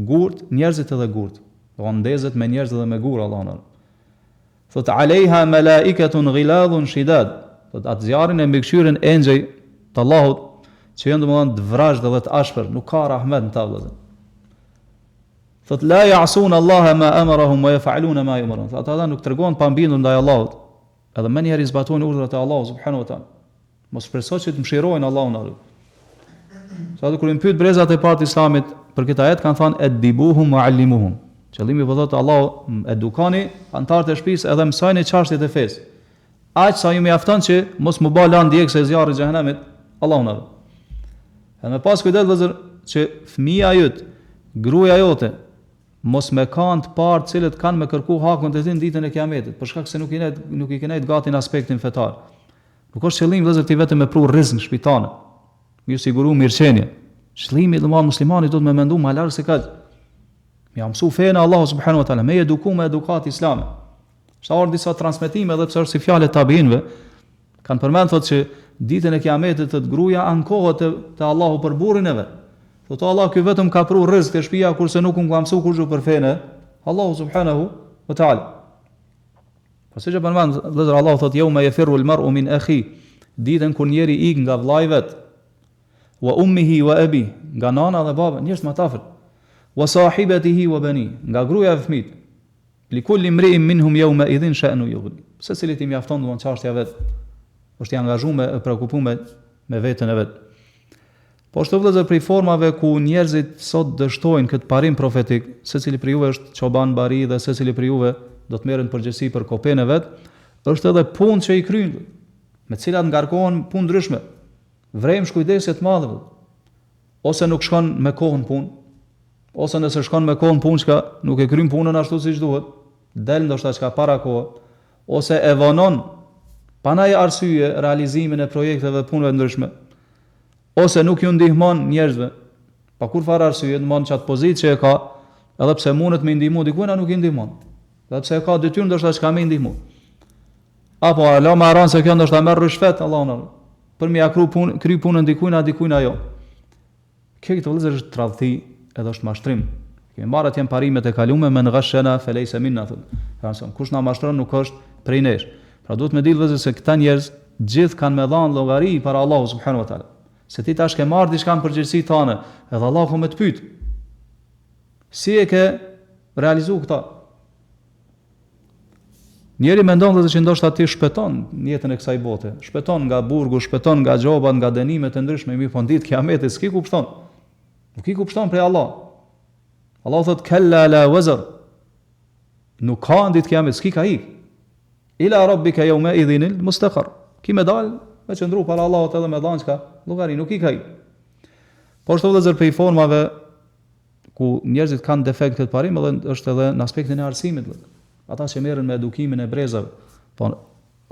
S1: Gurt, njerëzit edhe gurt. Do ndezet me njerëz edhe me gurë Allahu na. Thot alejha malaikatun ghiladhun shidad. Thot atë zjarrin e mbikëqyrin engjëj të Allahut që janë domethënë të vrazhdë dhe të ashpër, nuk ka rahmet në ta vëllazër. Thot la ya'sun Allaha ma amarahum wa yaf'aluna ma yu'marun. Thot ata nuk tregohen pabindur ndaj Allahut. Edhe menjëherë i zbatojnë urdhrat e Allahut subhanahu wa taala. Mos shpreso që të mëshirojnë Allahu na rujt. Sa kur i pyet brezat e parë të Islamit, për këtë ajet kanë thënë eddibuhum wa allimuhum. Qëllimi po thotë Allahu edukoni anëtarët e shtëpisë edhe mësojini çështjet e fesë. Aq sa ju mjafton që mos m'u ba landë djegëse e zjarrit xhehenemit, Allahu na ruajt. Edhe me pas kujdes vëllezër që fëmija jot, gruaja jote, mos me kanë të parë të cilët kanë me kërku hakun te ti në ditën e kiametit, për shkak se nuk i nejt, nuk i ke nejt gati në aspektin fetar. Nuk është qëllim vëllezër ti vetëm me pru rizk në shtëpi tane. Me ju siguru mirëqenie. Qëllimi domethënë muslimani duhet me mendu më larg se kaq. Me ja mësu fenë e Allahut subhanahu wa taala, me eduku me edukatë islame. Ka ardhur disa transmetime edhe pse është si fjalë e tabiinëve, kanë përmend thotë që ditën e kiametit thotë gruaja ankohet te, te Allahu për burrin e vet. Thotë Allah ky vetëm ka pru rrizk te shtëpia kurse nuk më ka mësu kurrgjë për fenë. Allahu subhanahu wa taala. Po siç e përmend vëllezër Allahu thotë yawma yafirru al-mar'u min akhi, ditën kur njeri ik nga vëllai i vet. Wa ummihi wa abi, nga nana dhe baba, njerëz më të afërt. Wa sahibatihi wa bani, nga gruaja dhe fëmijët. Li kulli imri'in minhum yawma idhin sha'nu yughni. Secilit i mjafton domthon çështja vet. Është i angazhuar me e preokupuar me me veten e vet. Po ashtu vëllezër prej formave ku njerëzit sot dështojnë këtë parim profetik, secili prej juve është çoban bari dhe secili prej juve do të merret në përgjegjësi për kopenë e vet, është edhe punë që i kryjnë, me të cilat ngarkohen punë ndryshme. Vrejmë shkujdesje të madhe. Ose nuk shkon me kohë në punë, ose nëse shkon me kohë në punë çka nuk e kryen punën ashtu siç duhet, del ndoshta çka para kohe, ose e vonon pa naj arsye realizimin e projekteve dhe punëve të ndryshme, ose nuk ju ndihmon njerëzve, pa kurrfarë arsye, domthon qatë pozitë që e ka, edhe pse mundet me ndihmu dikujt, nuk i ndihmon. Edhe pse e ka detyrë ndoshta çka me ndihmu. Apo hala ma rëndë se kjo ndoshta merr ryshfet, Allahu na për me ja kry punë, kry punën dikujt, a dikujt ajo. Kjo këto vëllezër është tradhti edhe është mashtrim. Kemi marrë atje parimet e kalume men ghashana falaysa minna thot. Pra kush na mashtron nuk është prej nesh. Pra duhet me ditë vëllezër se këta njerëz gjithë kanë me dhanë llogari para Allahu subhanahu wa taala. Se ti tash ke marrë diçka në përgjegjësi tane, edhe Allahu ka me të pyet. Si e ke realizu këta? Njeri mendon vëllezër që ndoshta ti shpëton në jetën e kësaj bote, shpëton nga burgu, shpëton nga gjobat, nga dënimet e ndryshme, mirëpo në ditë kiametit s'ki ku pshton. Nuk ki ku pshton prej Allah. Allah thot kella la wazar. Nuk ka në ditë kiametit, s'ki ka ik. Ila rabbika yawma idhinil mustaqar. Ki me dal, me qëndru para Allahut edhe me dhanë çka, llogari nuk ki ka ik. Po ashtu vëllezër prej formave ku njerëzit kanë defekt këtë parim edhe është edhe në aspektin e arsimit vëllezër. Ata që merren me edukimin e brezave, po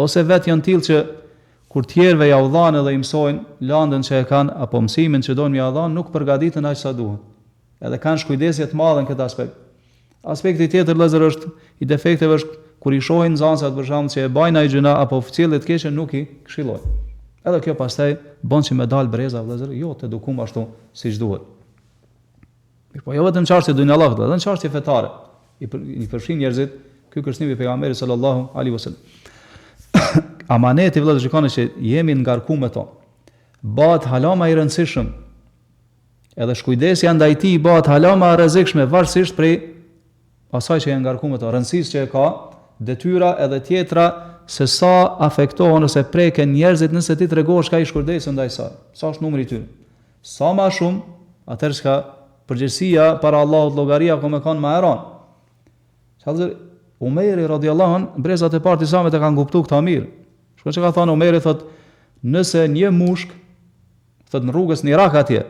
S1: ose vetë janë tillë që kur tjerëve ja u dhanë edhe i mësojnë landën që e kanë apo mësimin që dojnë me ja dhanë, nuk përgatiten aq sa duhet. Edhe kanë shkujdesje të madhe në këtë aspekt. Aspekti tjetër vëllezër është i defekteve është kur i shohin nxënësat për shembull që e bajnë naj gjynah apo sjellje të keqe nuk i këshillojnë. Edhe kjo pastaj bën që me dal breza vëllezër, jo të edukum ashtu siç duhet. Mirëpo jo vetëm çështje dunjallëkut, edhe në çështje fetare. I, për, i përfshin njerëzit ky kërcënim i pejgamberit sallallahu alaihi wasallam. Amaneti vëllezër shikoni që jemi ngarku me to. Bëhet hala ma i rëndësishëm. Edhe shkujdesja ndaj tij bëhet hala ma e rrezikshme varësisht prej asaj që janë ngarku me to, rëndësisë që e ka detyra edhe tjetra se sa afektohen ose preken njerëzit nëse ti tregohesh ka i shkujdesur ndaj saj. Sa është numri i tyre? Sa ma shumë, atëherë çka përgjegjësia para Allahut llogaria ka me kanë ma e rëndë. Sa vëllezër, Umeri radiallahu anh, brezat e parë të islamit e kanë kuptu këta mirë. Shiko çka ka thënë Umeri thot, nëse një mushk thot në rrugës në Irak atje,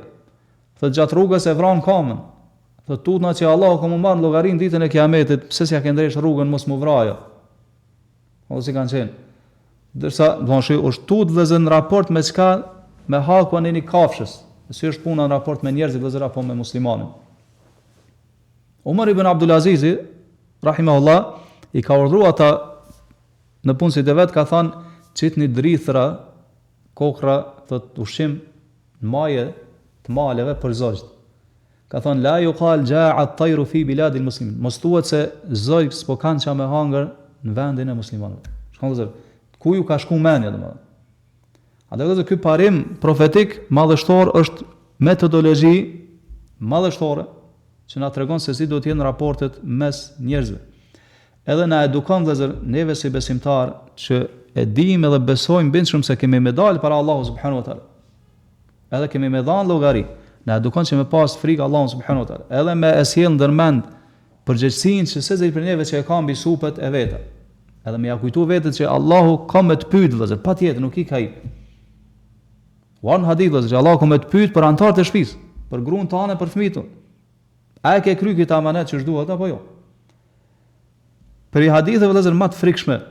S1: thot gjatë rrugës e vran kamën. Thot tutna që Allahu ka me marrë llogarinë ditën e Kiametit, pse s'ja ke ndreq rrugën mos mu vra ajo. O si kanë qenë. Ndërsa, do të është tut vëllezër në raport me çka me hakun e një kafshës. Si është puna në raport me njerëzit vëllezër apo me muslimanin. Umar ibn Abdul Azizi, rahimahullah, i ka urdhëruar ata nëpunësit e vet ka thënë qitni drithra, kokrra, thot ushqim në maje të maleve për zogjt. Ka thënë la yuqal ja'a at-tayru fi bilad al-muslimin. Mos thuhet se zogjt s'po kanë çka me hangër në vendin e muslimanëve. Shikoni vëllezër, ku ju ka shku mendja domethënë. Andaj vëllezër ky parim profetik madhështor është metodologji madhështore që na tregon se si duhet të jenë raportet mes njerëzve. Edhe na edukon vëllezër neve si besimtar që e dimë edhe besojmë bindshëm se kemi me dal para Allahu subhanahu wa taala. Edhe kemi me dhanë llogari. Na edukon që me pas frikë Allahun subhanahu wa taala, edhe me e sjell ndërmend përgjegjësinë që secili prej neve që e ka mbi supet e veta. Edhe me ja kujtu vetes që Allahu ka me të pyet vëllazër, patjetër nuk ik ai. Ka në hadith vëllazër, që Allahu ka me të pyet për anëtarët e shtëpisë, për gruan tënde, për fëmijët. A e ke kry këtë amanet qysh duhet apo jo? Prej haditheve vëllezër më të frikshme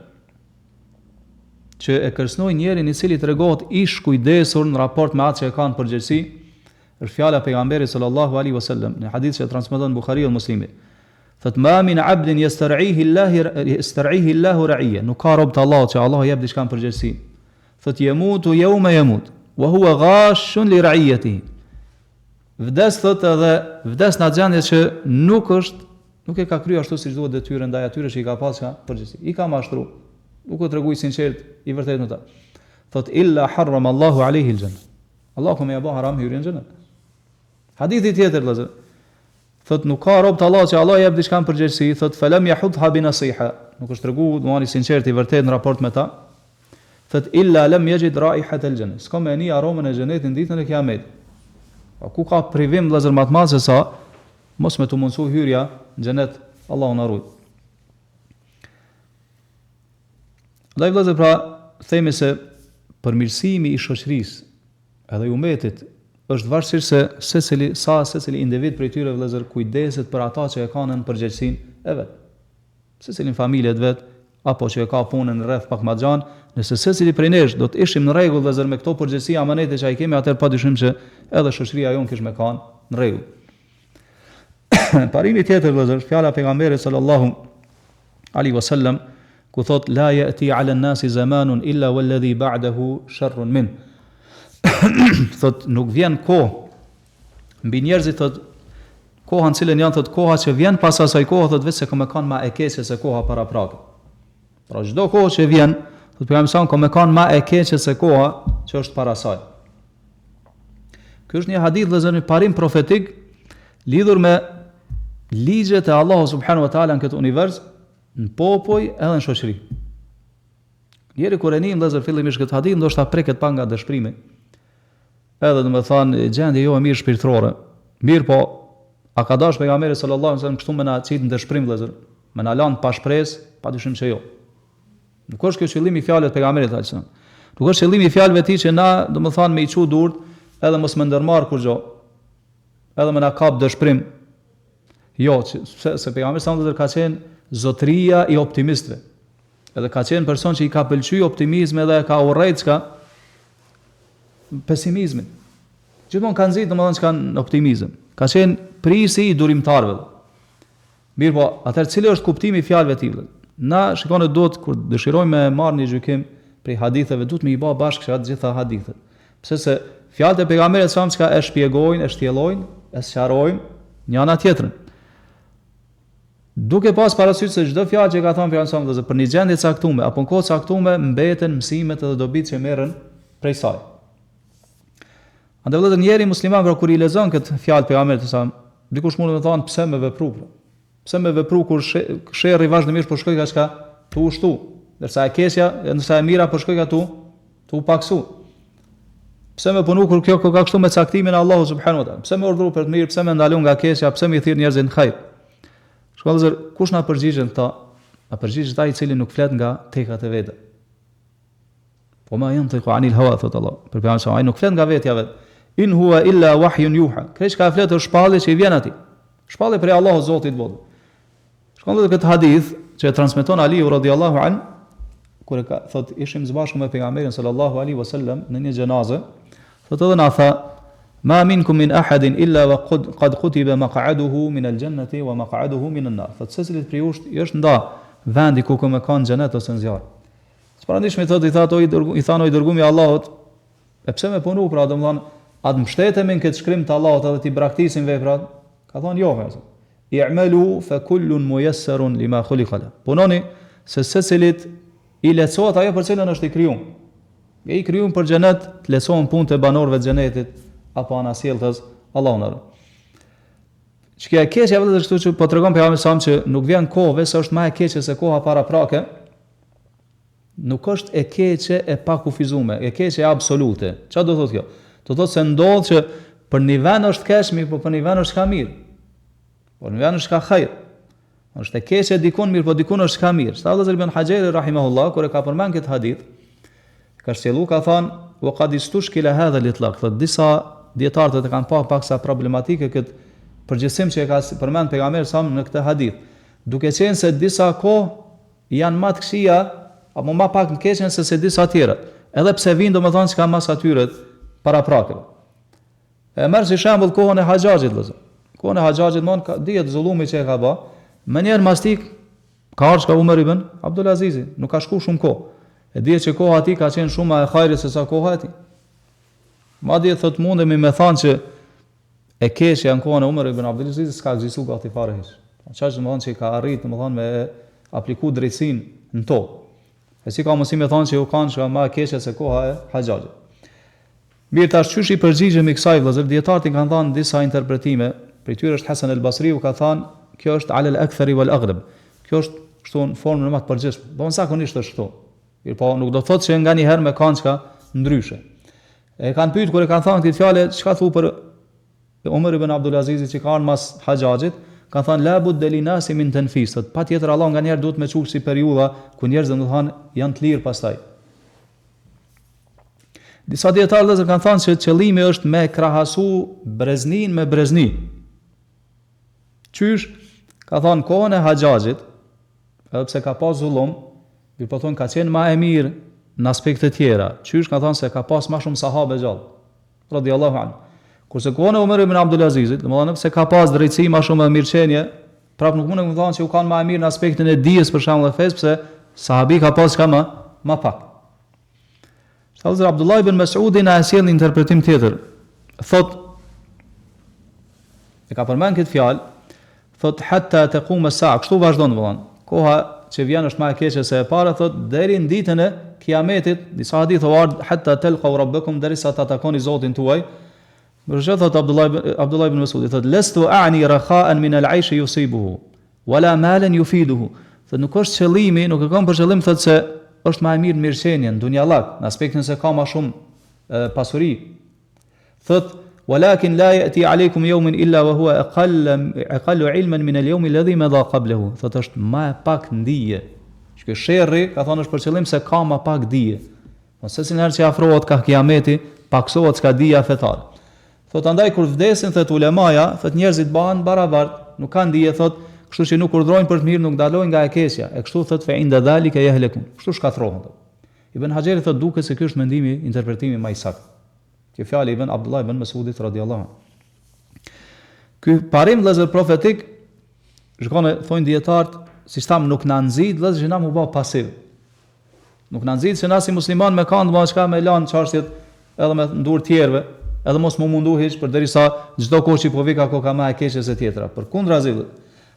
S1: që e kërcënojnë njerin i cili tregohet i shkujdesur në raport me atë që e ka në përgjegjësi, është fjala e pejgamberit sallallahu alaihi wasallam në hadith që e transmeton Buhariu dhe Muslimi. Thot ma min abdin yastar'ihi Allahu yastar'ihi Allahu ra'iyya. Nuk ka rob të Allahut që Allahu jep diçka në përgjegjësi. Thot yamutu yawma yamut wa huwa ghashun li ra'iyatihi. Vdes thot edhe vdes në atë gjendje që nuk është nuk e ka kryer ashtu siç duhet detyrën ndaj atyre që i ka pasur përgjegjësi. I ka mashtru. Nuk u tregu i sinqert, i vërtetë me ta. Thot illa harram Allahu alejhi al-janna. Allahu ka me ia bë haram hyrjen në xhenet. Hadithi tjetër vëllazër. Thot nuk ka rob të Allahut që Allah jep diçka në përgjegjësi, thot falam yahudha bi nasiha. Nuk është tregu domethënë i sinqert i vërtetë në raport me ta. Thot illa lam yajid raihat al janna. S'ka me ni aromën e xhenetit në ditën e Kiametit. Pa ku ka privim vëllazër më të madh se sa mos me t'u mundsu hyrja në xhenet, Allahu na ruajt. Ndaj vëllazër pra themi se përmirësimi i shoqërisë edhe i umetit është varësisht se secili sa secili individ prej tyre vëllazër kujdeset për ata që e kanë në përgjegjësinë e vet. Secili në familje të vet apo që e ka punën në rreth pak ma gjanë, nëse secili prej nesh do të ishim në rregull vëllazër me këto përgjegjësi amanete që i kemi atëherë padyshim që edhe shoqëria jonë kish me kanë në rregull. Parimi tjetër vëllazër, fjala e pejgamberit sallallahu alaihi wasallam ku thot la yati ala an-nasi zamanun illa walladhi ba'dahu sharrun min. thot nuk vjen kohë mbi njerëzit thot koha në cilën janë thot koha që vjen pas asaj kohe thot veç se ka me kanë ma e keqe se koha paraprake. Pra çdo kohë që vjen, thot pejgamberi sa ka me kanë ma e keqe se koha që është para saj. Ky është një hadith vëllezër një parim profetik lidhur me ligjet e Allahu subhanahu wa taala në këtë univers, në popuj edhe në shoqëri. Njeri kur e nin vëllezër fillimisht këtë hadith, ndoshta preket pak nga dëshpërimi. Edhe domethënë gjendje jo e mirë shpirtërore. Mirëpo, a ka dashur pejgamberi sallallahu alajhi wasallam kështu me na qit në dëshpërim vëllezër, me na lanë pa shpresë, padyshim që jo. Nuk është kjo qëllimi i fjalëve të pejgamberit sallallahu alajhi wasallam. Nuk është qëllimi i fjalëve të tij që na, domethënë me i çu durt edhe mos me ndërmarr kurrgjë. Edhe me na kap dëshpërim. Jo, që, se, se pejgamberi sallallahu alajhi wasallam ka qenë zotëria i optimistëve. Edhe ka qenë person që i ka pëlqy optimizmi edhe e ka urrejt çka pesimizmin. Gjithmonë ka nxit domethënë çka në optimizëm. Ka qenë prisi i durimtarëve. Mirëpo, atëherë cili është kuptimi i fjalëve të tij? Na shikoni duhet kur dëshirojmë me marrë një gjykim prej haditheve, duhet me i bë bashkë që atë gjitha hadithet. Pse se fjalët e pejgamberit sa çka e shpjegojnë, e shtjellojnë, e sqarojnë njëna tjetrën. Duke pas parasysh se çdo fjalë që ka thënë pejgamberi sa vëllezër për një gjendje të caktuar apo në kohë të caktuar mbeten mësimet edhe dobitë që merren prej saj. Andaj vëllezër njeri musliman pra kur i lexon këtë fjalë pejgamberit sa dikush mund të thonë pse me vepru pra. Pse me vepru kur sherri vazhdimisht po shkojka çka tu u shtu, ndërsa e keqja, ndërsa e mira po shkojka tu tu u paksu. Pse me punu kur kjo ka kështu me caktimin e Allahut subhanahu wa taala? Pse me urdhru për të mirë, pse me ndalu nga keqja, pse me thirr njerëzit në hajr? Shiko vëllezër, kush na përgjigjet këta? Na përgjigjet ai i cili nuk flet nga tekat e veta. Wa ma yantiqu anil hawa thot Allah. Për pejgamberin ai nuk flet nga vetja vet. In huwa illa wahyun yuha. Krejt çka flet është shpallje që i vjen atij. Shpallje prej Allahut Zotit botëve. Shikoni edhe këtë hadith që e transmeton Aliu radiallahu an, kur e ka, thot, ishim së bashku me pejgamberin sallallahu alaihi wasallam në një xhenaze, thot edhe na tha, ma minkum min ahadin illa wa qad qad kutiba maq'aduhu min al-jannati wa maq'aduhu min an-nar. Thot secilit prej jush i është nda vendi ku ka me kanë n'xhenet ose në zjarr. Të pranishmit thot i tha i dërgu, i thanë o i dërgumi i Allahut, e pse me punu pra, domethënë, a të mbështetemi në këtë shkrim të Allahut edhe t'i braktisim veprat? Ka thonë jo, pejgamberi. I'malu fa kullun muyassarun lima khuliqa lah. Punoni se secilit i lehtësohet ajo për cilën është i krijuar. Je i krijuar për xhenet, të lehtësohen punët e banorëve të xhenetit apo anasjelltas, Allahu na ruajt. Çka e keqja vëllezër kështu që po tregon pejgamberi sa që nuk vjen kohë veç se është më e keqe se koha paraprake. Nuk është e keqe e pakufizume, e keqe absolute. Çka do thotë kjo? Do thotë se ndodh që Për një vend është keq, mirëpo për një vend është çka mirë. Për një vend është çka hajr. Është e keqe dikun, mirëpo dikun është çka mirë. Sa vëllezër Ibn Haxheri rahimahullah kur e ka përmend këtë hadith, ka shtjellu ka thënë wa qad istushkila hadha al-itlaq. Thotë disa dijetarë e kanë pa paksa problematike këtë përgjithësim që e ka përmend pejgamberi sa në këtë hadith. Duke qenë se disa kohë janë më të këqija apo më pak të keqen se se disa tjera. Edhe pse vijnë domethënë çka mas atyre paraprakeve. E merr si shembull kohën e Haxhaxhit vëllazër. Kohën e Haxhaxhit mon ka dihet zullumi që e ka ba. Menjëherë mas tij ka ardhur çka Umer ibn Abdul Azizi, nuk ka shku shumë kohë. E dihet që koha e tij ka qenë shumë më e hajrit se sa koha e tij. Madje thot mundemi me thanë që e keqja në kohën e Umer ibn Abdul Azizit s'ka ekzistu gati fare hiç. Qaq domethënë që ka arrit domethënë me apliku drejtësinë në to. E si ka mundësi me thanë që u kanë çka më e keqe se koha e Haxhaxhit. Mirë tash qysh i përgjigjemi kësaj vëllezër, dijetarët i kanë dhënë disa interpretime, prej tyre është Hasan el-Basriu ka thënë, kjo është alel akthari wal aghlab. Kjo është kështu në formën më të përgjithshme. Do të zakonisht është kështu. Mirëpo nuk do të thotë që nganjëherë me kanë çka ndryshe. E kanë pyet kur e kanë thënë këtë fjalë, çka thu për Umer ibn Abdul Azizit që ka ardhur mas Haxhaxhit, ka thënë la budde lin nasi min tenfis, thotë patjetër Allah nganjëherë duhet me çu si periudha ku njerëzit do të thonë janë të lirë pastaj. Disa dijetarë vëllezër kanë thënë se qëllimi është me krahasu breznin me brezni. Qysh ka thënë kohën e Haxhaxhit, edhe pse ka pas zullum, mirëpo thonë ka qenë ma e mirë në aspekte tjera. Qysh ka thënë se ka pas ma shumë sahabe gjallë. Radiallahu anhu. Kurse kohën e Umer ibn Abdul Azizit, domethënë pse ka pas drejtësi ma shumë dhe mirëqenie, prap nuk mundem me thënë që u kanë ma e mirë në aspektin e dijes për shembull e fesë, pse sahabi ka pas çka më ma pak. Vëllezër Abdullah ibn Mesudi na e sjell një interpretim tjetër. Thot e ka përmend këtë fjalë, thot hatta taqum as-sa'a, kështu vazhdon domthon. Koha që vjen është më e keqe se e para, thot deri në ditën e Kiametit, disa hadithe ardh hatta talqau rabbakum derisa ta takoni Zotin tuaj. Mirë thot Abdullah Abdullah ibn Mesudi, thot lestu a'ni rakha'an min al-'aysh yusibuhu. Wala malen yufiduhu. Thotë nuk është qëllimi, nuk e kam për qëllim thotë se është më e mirë mirëqenie në dunjallak, në aspektin se ka më shumë pasuri. Thotë walakin la yati alaykum yawmun illa wa huwa aqall aqallu ilman min al-yawm alladhi madha qablahu. Thotë është më e pak n'dije. Që sherri ka thonë është për qëllim se ka më pak dije. Po secilën herë që afrohet ka kiameti, paksohet çka dija fetare. Thotë andaj kur vdesin thotë ulemaja, thotë njerëzit bahen barabart, nuk kanë dije thotë, kështu që nuk urdhërojnë për të mirë, nuk ndalojnë nga e keqja, e kështu thotë fe inda dhalika yahlakun. Kështu shkatërrohen thotë. Ibn Haxheri thotë duket se ky është mendimi, interpretimi më i saktë. Kjo fjalë e Ibn Abdullah ibn Mesudit radiallahu anhu. Ky parim vëllezër profetik, shikoni thonë dijetarët, siç thamë nuk na nxit vëllezër që na mu bë pasiv. Nuk na nxit që na si musliman me kanë domethënë çka me lan çështjet edhe me n'durë tjerëve, edhe mos mu mundu hiç përderisa çdo kohë që po vika koka më e keqe se tjetra. Përkundrazi.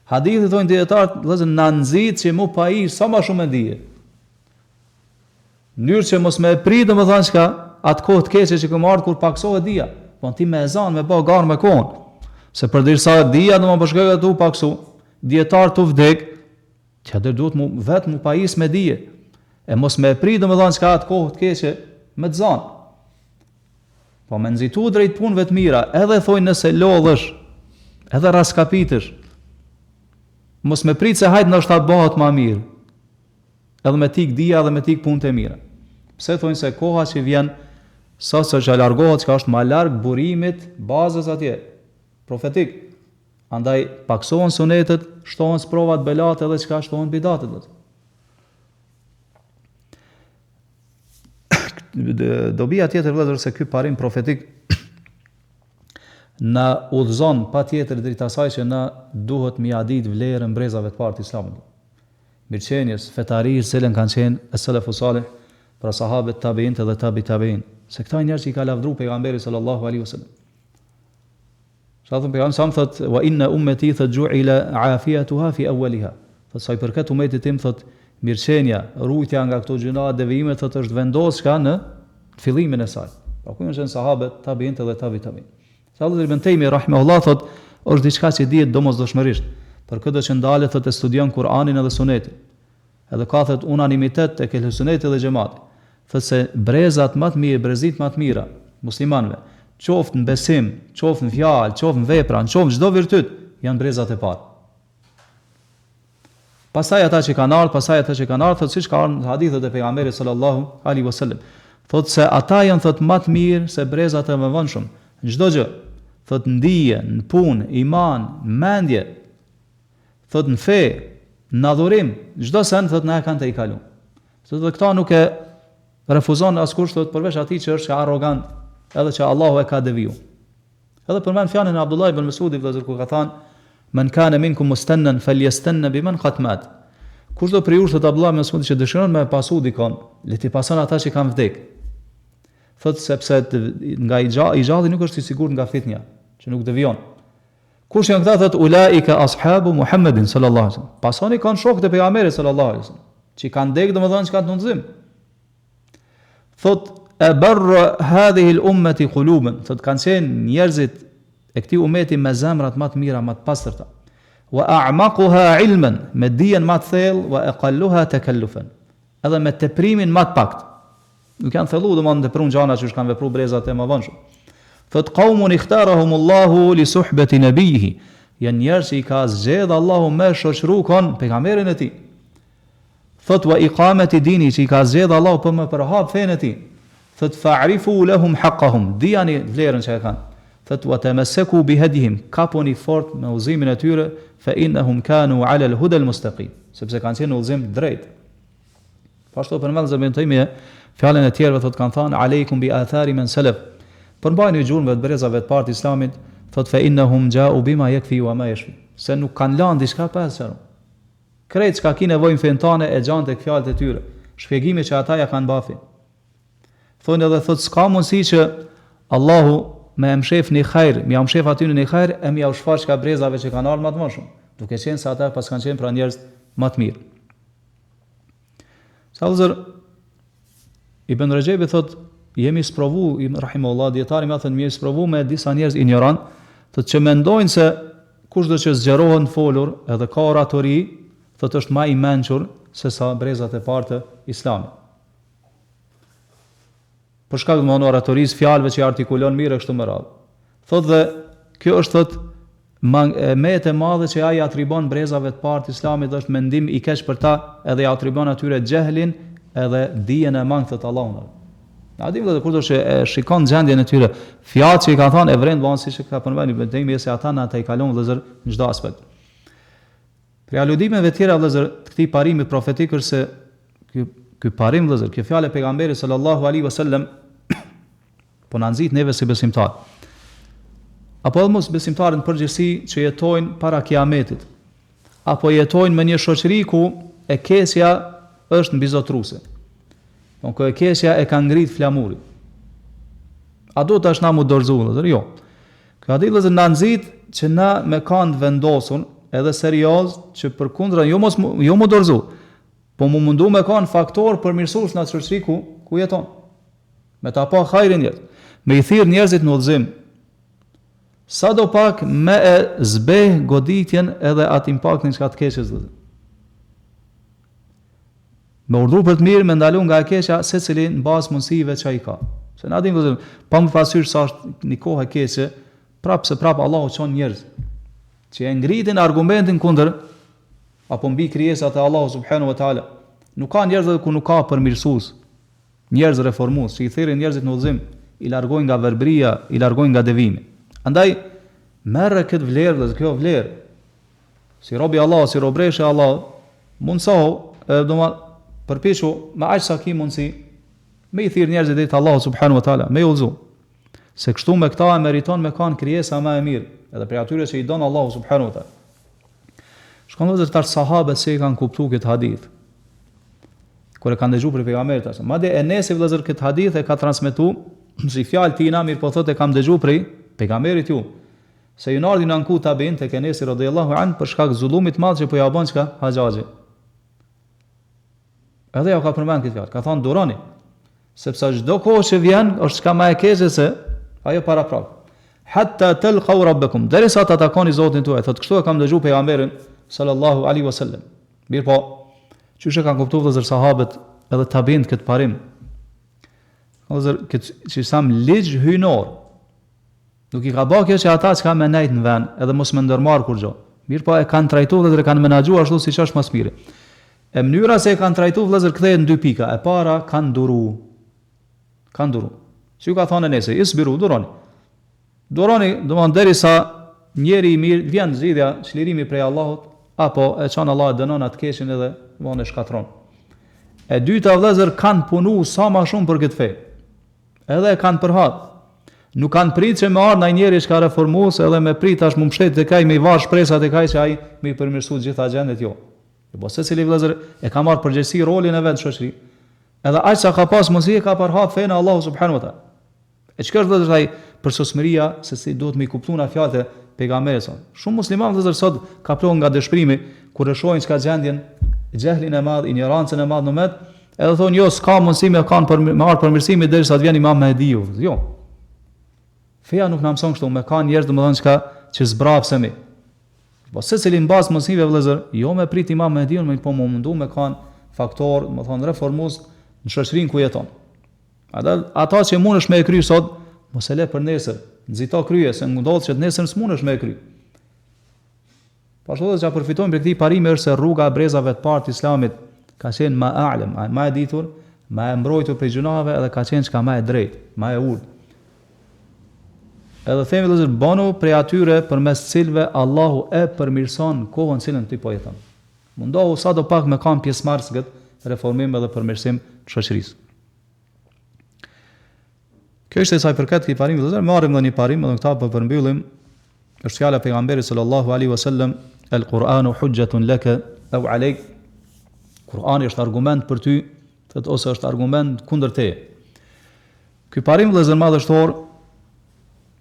S1: Hadithi thonë dijetarët, vëllezër na nxit që mu pajis sa më shumë me dije. Mënyrë që mos me e prit domethënë çka atë kohë të keqe që ka me ardh kur paksohet dija. Po ti me e zan me bë garë me kohën. Se përderisa dija domethënë po shkon tu u paksu, dijetarët tu vdek, Ti atëherë duhet mu vet mu pajis me dije. E mos me e prit domethënë çka atë kohë të keqe me të zanë. Po me nxitu drejt punëve të mira, edhe thojnë nëse lodhesh, edhe raskapitesh, mos me prit se hajt ndoshta bëhet ma mirë, edhe me t'ik dija edhe me t'ik punët e mira. Pse thojnë se koha që vjen, sa sa që largohet, çka është ma larg burimit, bazës atje, profetik, Andaj paksohen sunetet, shtohen sprovat, belat edhe çka shtohen bidatet. Vëllezër. Dobia tjetër vëllezër se ky parim profetik na udhëzon patjetër drejt asaj që na duhet me ia ditë vlerën brezave të parë të Islamit. Mirëqenies, fetarisë, cilën kanë qenë es-selefu salih, pra sahabët, tabiinët dhe tabi tabiin. Se këta njerëz që i ka lavdru pejgamberi sallallahu alaihi wasallam. Sa thon pejgamberi sa thot wa inna ummati thot ju'ila afiyatuha fi awwaliha. Thot sa i përket umetit tim thot mirëqenia, ruajtja nga këto gjynahe devijime thot është vendosur çka në fillimin e saj. Pra ku janë qenë sahabët, tabiinët dhe tabi tabiin. Sa vëllezër Ibn Tejmi rahimahullah thot është diçka që dihet domosdoshmërisht. Për këdo që ndalet thot e studion Kur'anin edhe Sunetin. Edhe ka thot unanimitet tek ehli suneti dhe xhemati. Thot se brezat më të mirë, brezit më të mira muslimanëve. qoftë në besim, qoftë në fjalë, qoftë në vepra, në qoftë çdo virtyt, janë brezat e parë. Pastaj ata që kanë ardhur, pastaj ata që kanë ardhur, thotë siç ka ardhur në hadithet e pejgamberit sallallahu alaihi wasallam. Thotë se ata janë thotë më të mirë se brezat e mëvonshëm. Në çdo gjë, thotë në dije, në punë, iman, në mendje, thotë në fe, në adhurim, çdo send thotë na e kanë tejkalu. Thotë dhe këta nuk e refuzon askush thotë përveç atij që është arrogant, edhe që Allahu e ka deviju. Edhe përmend fjalën e Abdullah ibn Mesudit vëllazër ku ka thënë Men kana minkum mustannan falyastanna biman qad mat. Kushdo prej jush thotë Abdullah ibn Mesudi që dëshiron me pasu dikon, le t'i pason ata që kanë vdek. Thotë sepse të, nga i, gja, i gjalli nuk është i sigurt nga fitnja, që nuk devijon. Kush janë këta thotë ulaika ashabu Muhammedin sallallahu alaihi wasallam. Pasoni kanë shokët e pejgamberit sallallahu alaihi wasallam, që kanë vdek domethënë që kanë të udhëzim. Thot eberr hadhihi al-ummati quluban, thot kanë qenë njerëzit e këtij umeti me zemrat më të mira, më të pastërta. Wa a'maquha ilman, me dijen më të thellë, wa aqalluha takallufan. Edhe me teprimin më të paktë. Nuk janë thellu domethënë tepru n'gjana që kanë vepru brezat e mëvonshëm. Thot qaumun ikhtarahum Allahu li suhbati nabiyhi. Janë njerëz që i ka zgjedh Allahu me shoqëru kon pejgamberin e tij. Thotë wa iqameti dini që i ka zgjedhë Allahu për me përhap fenë e tij. Thotë fa'rifu lahum haqqahum, dijani vlerën që e kanë. Thotë wa tamassaku bi hadihim, kapuni fort me udhëzimin e tyre, fa innahum kanu ala al-huda al-mustaqim, sepse kanë qenë në udhëzim të drejtë. Po ashtu përmend Ibn Tejmije fjalën e tjerëve thotë kanë thënë alejkum bi athari men salaf. Përmbajuni gjurmëve të brezave të parë të Islamit, thotë fa innahum ja'u bima yakfi wa ma yashfi, se nuk kanë lënë diçka pa sqaru. Krejt çka ki nevojë në fenë tane e gjan tek fjalët e tyre, shpjegimi që ata ja kanë ba fesë. Thonë edhe thotë s'ka mundësi që Allahu me e mshef një hajr, me ja mshef atyne një hajr e me ja u shfaq ka brezave që kanë ardhur më të vonshëm, duke qenë se ata paskan qenë pra njerëz më të mirë. Sa vëllezër Ibn Rexhebi thot jemi sprovu rahimahullah dietari më thotë jemi sprovu me disa njerëz injorant, thotë që mendojnë se kushdo që zgjerohet në folur edhe ka oratori, thotë është më i mençur se sa brezat e parë të Islamit. Për shkak domthonë oratorisë, fjalëve që i artikulon mirë e kështu me radhë. Thotë dhe kjo është thotë e metë e madhe që ai i atribon brezave të parë të Islamit dhe është mendim i keq për ta, edhe i atribon atyre xhehlin edhe dijen e mangët thotë Allahu. Na dimë dhe kurdo që e shikon gjendjen e tyre, fjalët që i kanë thënë e vren bon siç e ka përmendur Ibn Tejmije se ata na tejkalon vëllezër në çdo aspekt. Prej aludimeve tjera vëllezër të këtij parimi profetik është se ky ky parim vëllezër, kjo fjalë e pejgamberit sallallahu alaihi wasallam Po na nxit neve si besimtarë. Apo edhe mosbesimtarët në përgjithësi që jetojnë para Kiametit, apo jetojnë me një shoqëri ku e keqja është mbizotëruese. Po ku e keqja e ka ngrit flamurin. A do tash na mu dorëzu, vëllezër? Jo. Ky hadith vëllezër na nxit që na me kanë të vendosur edhe serioz që përkundra jo mos jo mu dorëzu, po mu mundu me kanë faktor përmirësues në atë shoqëri ku ku jeton. Me ta pa hajrin njerëz, me i thirr njerëzit në udhëzim. Sado pak me e zbeh goditjen edhe atë impaktin çka të keqes vëllezër. Me urdhru për të mirë, me ndalu nga e keqja, secili në bazë mundësive që i ka. Se na dimë vëllezër, pa më parasysh sa është një kohë e keqe, prapë se prapë Allahu çon njerëz që e ngritin argumentin kundër apo mbi krijesat e Allahu subhanahu wa taala. Nuk ka njerëz ku nuk ka përmirësues. Njerëz reformues që i thirrin njerëzit në udhëzim, i largojnë nga verbëria, i largojnë nga devijimi. Andaj, merre këtë vlerë vëllezër, kjo vlerë. Si rob i Allahut, si robëreshë e Allahut, mundësohu, edhe do përpiqu me aq sa ki mundësi me i thirr njerëzit drejt Allahut subhanahu wa taala, me i udhëzu. Se kështu me këta e meriton me kanë krijesa më e mirë, edhe prej atyre që i don Allahu subhanahu wa taala. Shikoni vëllezër tash sahabët si e kanë kuptuar këtë hadith. Kur e kanë dëgjuar prej pejgamberit sa. Madje Enesi vëllezër këtë hadith e ka transmetuar si fjalë tina, mirëpo thotë e kam dëgjuar prej pejgamberit ju. Se ju ardhin anku tabiin tek Enesi radhiyallahu an për shkak zullumit të madh që po ja bën çka Haxhaxhi. Edhe ja ka përmend këtë fjalë, ka thënë duroni. Sepse çdo kohë që vjen është çka më e keqe se ajo paraprak. Hatta talqaw rabbakum, derisa ta takoni Zotin tuaj, thotë kështu e kam dëgjuar pejgamberin sallallahu alaihi wasallam. Mirëpo, qysh e kanë kuptuar vëllezër sahabët edhe tabiinët këtë parim. Vëllezër, këtë që thamë ligj hyjnor. Nuk i ka ba kjo që ata çka me nejt në vend edhe mos me ndërmarr kurgjo. Mirëpo e kanë trajtu vëllezër e kanë menaxhu ashtu siç është ma s'miri. E mënyra se e kanë trajtu vëllezër kthehet në dy pika. E para kanë duru. Kanë duru. Si ju ka thonë Enesi, isbiru, duroni. Duroni, domthon derisa njeri i mirë vjen zgjidhja, çlirimi prej Allahut, apo e çon Allahu e dënon atë keqin edhe vonë e shkatërron. E dyta vëllezër kanë punu sa ma shumë për këtë fe. Edhe e kanë përhap. Nuk kanë prit që me ardhë naj njeri çka reformues edhe me prit tash mu mështet tek ai me i varë shpresat tek ai që ai me i përmirësu gjitha gjendet jo. Po secili vëllezër e ka marrë përgjegjësi rolin e vet në shoqëri. Edhe aq sa ka pas mundësi e ka përhap fenë e Allahut subhanahu wa taala. E çka është vëllezër ai përsosmëria se si duhet me i kuptu na fjalët e pejgamberit sa. Shumë muslimanë vëllezër sot kaplohen nga dëshpërimi kur e shohin çka gjendjen, xhehlin e madh, injorancën e madh në umet, edhe thonë jo s'ka mundësi me kanë për me ardh përmirësimi derisa të vjen Imam Mehdiu. Jo. Feja nuk na mëson kështu, me kanë njerëz domethënë çka që zbrapsemi. Po secili në bazë mundësive vëllezër, jo me prit Imam Mehdiun, me po mu mundu me kanë faktor, domethënë reformues në shoqërinë ku jeton. Ata, ata që mundesh me e kry sot, mos e le për nesër, nxito krye, se ndodh që të nesër s'mundesh me e kry. Po ashtu edhe që përfitojmë prej këtij parimi është se rruga e brezave të parë të islamit ka qenë ma a'lem, ma e ditur, ma e mbrojtur prej gjynaheve edhe ka qenë çka ma e drejtë, ma e urtë. Edhe themi vëllezër, banu prej atyre përmes cilëve Allahu e përmirëson kohën cilën ti po jeton. Mundohu sado pak me kanë pjesëmarrës në këtë reformim edhe përmirësim të shoqërisë. Kjo ishte sa i përket këtij parimi vëllezër, marrim edhe një parim edhe këta po përmbyllim. Është fjala e pejgamberit sallallahu alaihi wasallam, "El Kur'anu hujjatun laka aw alayk." Kur'ani është argument për ty, thotë ose është argument kundër teje. Ky parim vëllezër madhështor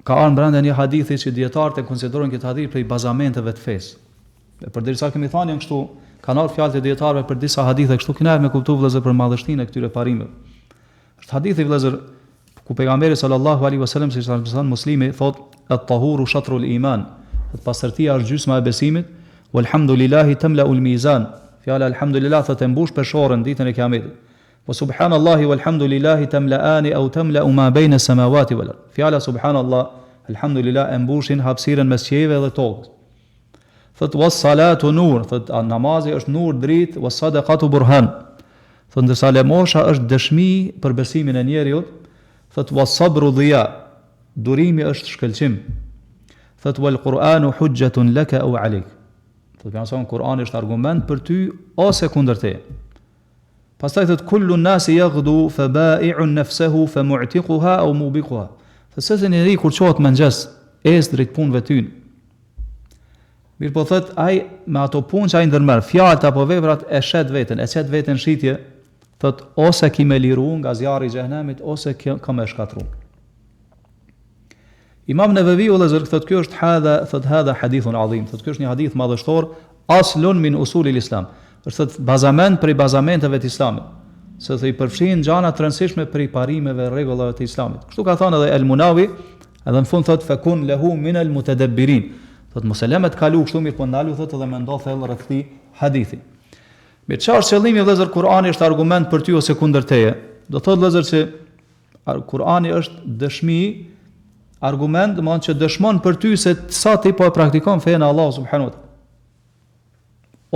S1: ka ardhur brenda një hadithi që dijetarët e konsiderojnë këtë hadith prej bazamenteve të fesë. E përderisa kemi thënë janë kështu, kanë ardhur fjalët e dijetarëve për disa hadithe kështu kena me kuptu vëllezër për madhështinë e këtyre parimeve. Është hadithi vëllezër ku pejgamberi sallallahu alaihi wasallam siç transmeton Muslimi thot at-tahuru shatrul iman, thot pastërtia është gjysma e besimit, walhamdulillahi tamla'u al-mizan. Fjala alhamdulillah thot e mbush peshoren ditën e Kiametit. Wa subhanallahi walhamdulillahi tamla'ani aw tamla'u ma bayna samawati wal ard. Fjala subhanallah, alhamdulillah e mbushin hapësirën mes qiejve dhe tokës. Thot was salatu nur, thot namazi është nur dritë, was sadaqatu burhan. Thot ndërsa lëmosha është dëshmi për besimin e njeriut, thot was sabru dhiya, durimi është shkëlqim. Thot wal Qur'anu hujjatun laka aw alayk. Thot pejgamberi Kur'ani është argument për ty ose kundër teje. Pastaj thot kullu nasi yaghdu fa ba'i'un nafsahu fa mu'tiquha aw mubiquha. Thot secili njeri kur çohet mëngjes, ecë drejt punëve të tyne. Mirëpo thot ai me ato punë që ai ndërmerr, fjalët apo veprat e shet veten, e qet veten shitje, thot ose ki me liru nga zjarri i xhehenemit ose kjo ka me shkatru. Imam Neveviu vëllezër thot ky është hadha, thot hadha hadithun adhim, thot ky është një hadith madhështor, aslun min usulil islam. Është thot bazament prej bazamenteve të islamit. Se thot i përfshin gjana të rëndësishme prej parimeve, rregullave të islamit. Kështu ka thënë edhe El Munawi, Edhe në fund thotë fekun lehu min el mutedebbirin. Thotë mos e le me të kalu kështu mirë po ndalu thotë edhe mendo thellë rreth këtij hadithi. Mirë, çfarë është qëllimi vëllezër Kur'ani është argument për ty ose kundër teje? Do thotë vëllezër se Kur'ani është dëshmi argument, domethënë që dëshmon për ty se sa ti po e praktikon fenë e Allahut subhanahu wa taala.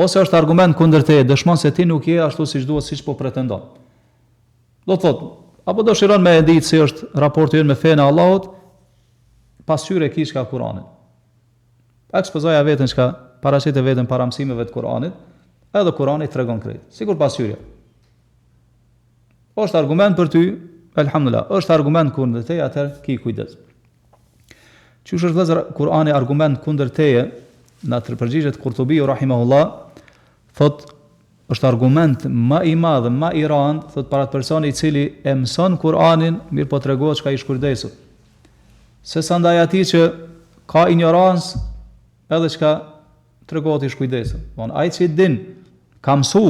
S1: Ose është argument kundër teje, dëshmon se ti nuk je ashtu siç duhet, siç po pretendon. Do të thotë, apo dëshiron me e ditë si është raporti ynë me fenë e Allahut, pasqyrë e ki çka Kur'anin. Ekspozoja veten çka paraqite veten para mësimeve të Kur'anit, edhe Kur'ani tregon krejt. Sikur pasqyrja. Është argument për ty, elhamdulillah, është argument kundër teje, atëherë ki kujdes. Qysh është vëllezër Kur'ani argument kundër teje, na të përgjigjet Kurtubiu rahimahullah, thot është argument ma i madh, ma i rand, thot për atë person i cili e mëson Kur'anin, mirëpo tregohet çka i shkujdesur. Se sa ndaj atij që ka injorancë, edhe çka tregohet i shkujdesur. Bon, ai që din, ka mësu,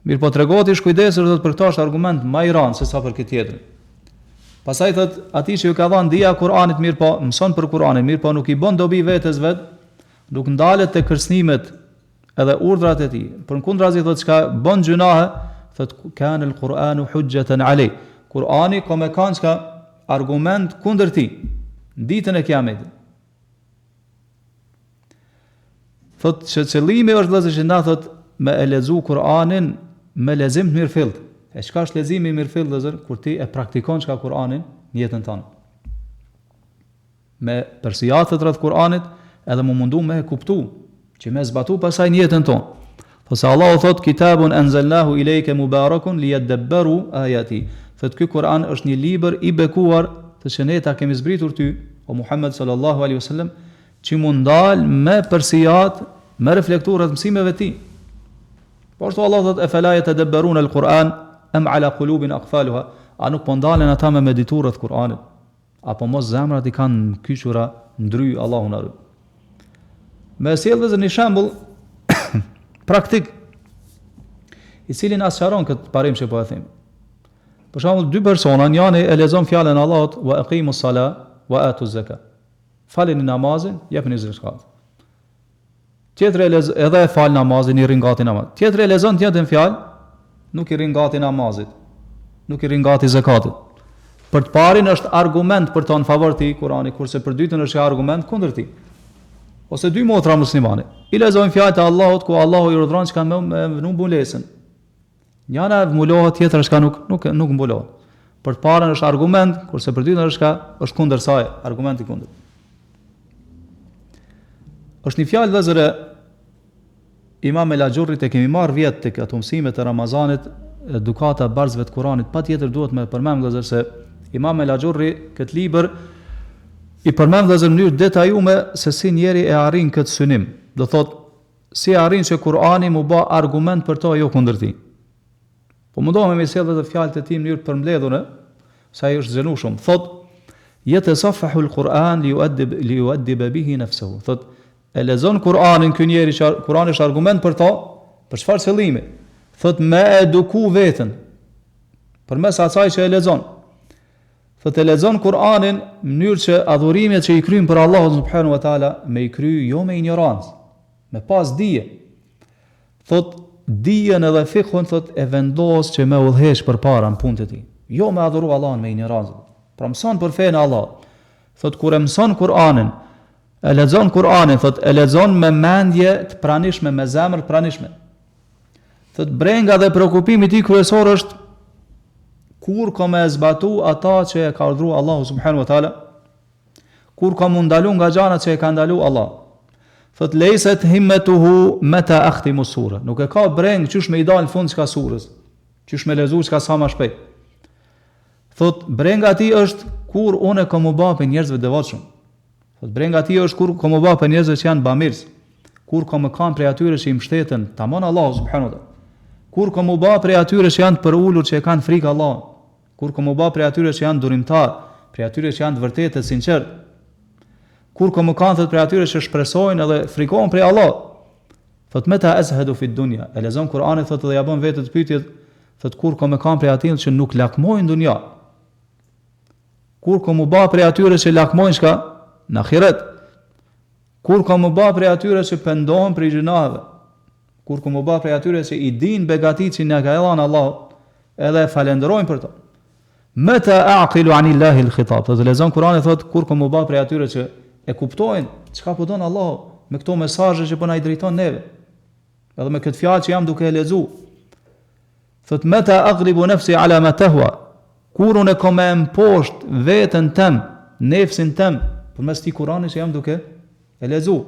S1: mirëpo tregohet i shkujdesur, thot për këtë është argument ma i rand se sa për këtë tjetrin. Pastaj thot atij që ju ka dhënë dija Kur'anit, mirëpo mëson për Kur'anin, mirëpo nuk i bën dobi vetes vet, nuk ndalet te kërcënimet edhe urdhrat e tij, përkundrazi thotë çka bën gjynahe, thotë kana al-Qur'anu hujjatan alej. Kur'ani ka me kanë çka argument kundër tij. Në ditën e Kiametit. Thot që qëllimi është vëllezër që na thot me e lexu Kur'anin me lexim të mirëfillt. E çka është leximi i mirëfillt vëllezër kur ti e praktikon çka Kur'anin në jetën tënde. Me përsiatët rreth Kur'anit edhe mu mundu me e kuptu, që me zbatu pasaj në jetën tonë. Thot se Allahu thot kitabun anzalnahu ilayka mubarakun liyadabbaru ayati. Thot ky Kur'an është një libër i bekuar, të që ne ta kemi zbritur ty, o Muhammed sallallahu alaihi wasallam, që mu ndal me përsiat, me reflektu rreth mësimeve të tij. Po ashtu Allahu thot efela yatadabbarun al-Quran am ala qulubin aqfaluha. A nuk po ndalen ata me meditu rreth Kur'anit? Apo mos zemrat i kanë kyçura n'dry Allahu na rujt. Me sjell vëllezër një shembull praktik i cili na sqaron këtë parim që po e them. Për shembull, dy persona, njëri e lexon fjalën e Allahut wa aqimu sala wa atu zaka. Faleni namazin, jepni zekat. Tjetri e lexon edhe e fal namazin, i rrin gati namazit. Tjetri e lexon të njëjtën fjalë, nuk i rrin gati namazit. Nuk i rrin gati zekatit. Për të parin është argument për të në favor të Kur'anit, kurse për dytën është argument kundër tij. Ose dy motra muslimane. I lexojnë fjalët e Allahut ku Allahu i urdhëron çka me me vnu mbulesën. Njëra mbulohet, tjetra çka nuk nuk nuk mbulohet. Për të parën është argument, kurse për dytën është çka është kundër saj, argument i kundërt. Është një fjalë vëllezër e Imam El Axhurrit e kemi marrë vjet tek ato mësimet e Ramazanit, edukata e bartësve të Kuranit, patjetër duhet me përmend vëllezër se Imam El Axhurri këtë libër i përmend vëllezër në mënyrë detajume se si njeri e arrin këtë synim. Do thotë si arrin që Kurani mu bë argument për to jo kundër tij. Po mundohem me sjellë edhe fjalët e tij në mënyrë të përmbledhur, se ai është zgjanu shumë. Thot, "Yatasafahu al-Quran li yu'addib li yu'addib bihi nafsuhu." Thot, e lexon Kur'anin ky njeri që Kur'ani është argument për to, për çfarë qëllimi? Thot, me eduku veten përmes asaj që e lexon. Thot, e lexon Kur'anin në mënyrë që adhurimet që i kryen për Allahun subhanahu wa taala me i kry jo me injorancë, me pas dije. Thot, dijen edhe fikhun thot e vendos që me udhëheq përpara në punët e tij. Jo me adhuru Allahun me injorancë. Pra mëson për fenë e Allahut. Thot kur e mëson Kur'anin, e lexon Kur'anin, thot e lexon me mendje të pranishme, me zemër të pranishme. Thot brenga dhe preokupimi i tij kryesor është kur ka me zbatu ata që e ka urdhëruar Allahu subhanahu wa taala Kur ka mu ndalu nga gjanat që e ka ndalu Allah. Thot lejset himmetuhu meta akhtimu sura. Nuk e ka brengë qysh me i dalë në fund çka surës. Qysh me lexu çka sa ma shpejt. Thot brenga e tij është kur unë kam u ba prej njerëzve të devotshëm. Thot brenga e tij është kur kam u ba prej njerëzve që janë bamirës. Kur kam me kanë prej atyre që i mbështeten tamam Allahu subhanahu wa taala. Kur kam u ba prej atyre që janë të përulur që e kanë frikë Allahun. Kur kom u ba prej atyre që janë durimtar, prej atyre që janë të vërtetë e sinqert. Kur kom u kanë thot prej atyre që shpresojnë edhe frikohen prej Allahut. Thot meta azhadu fi dunya. E lexon Kur'anin thot edhe ja bën vetes pyetjet, thot kur kom me kanë prej atyre që nuk lakmojnë dunja. Kur kom u ba prej atyre që lakmojnë çka në ahiret. Kur kom u ba prej atyre që pendohen prej gjynaheve. Kur kom u ba prej atyre që i dinë begatitë që na ka dhënë Allahu, edhe e falënderojnë për to. Meta aqilu anillahi al-khitab. Thotë lexon Kur'anin thotë kur kom u ba prej atyre që e kuptojnë çka po don Allahu me këto mesazhe që po na i drejton neve. Edhe me këtë fjalë që jam duke e lexu. Thot meta aglibu nafsi ala ma tahwa. Kur unë kom me mposht veten tem, nefsin tem, përmes këtij Kur'ani që jam duke e lexu.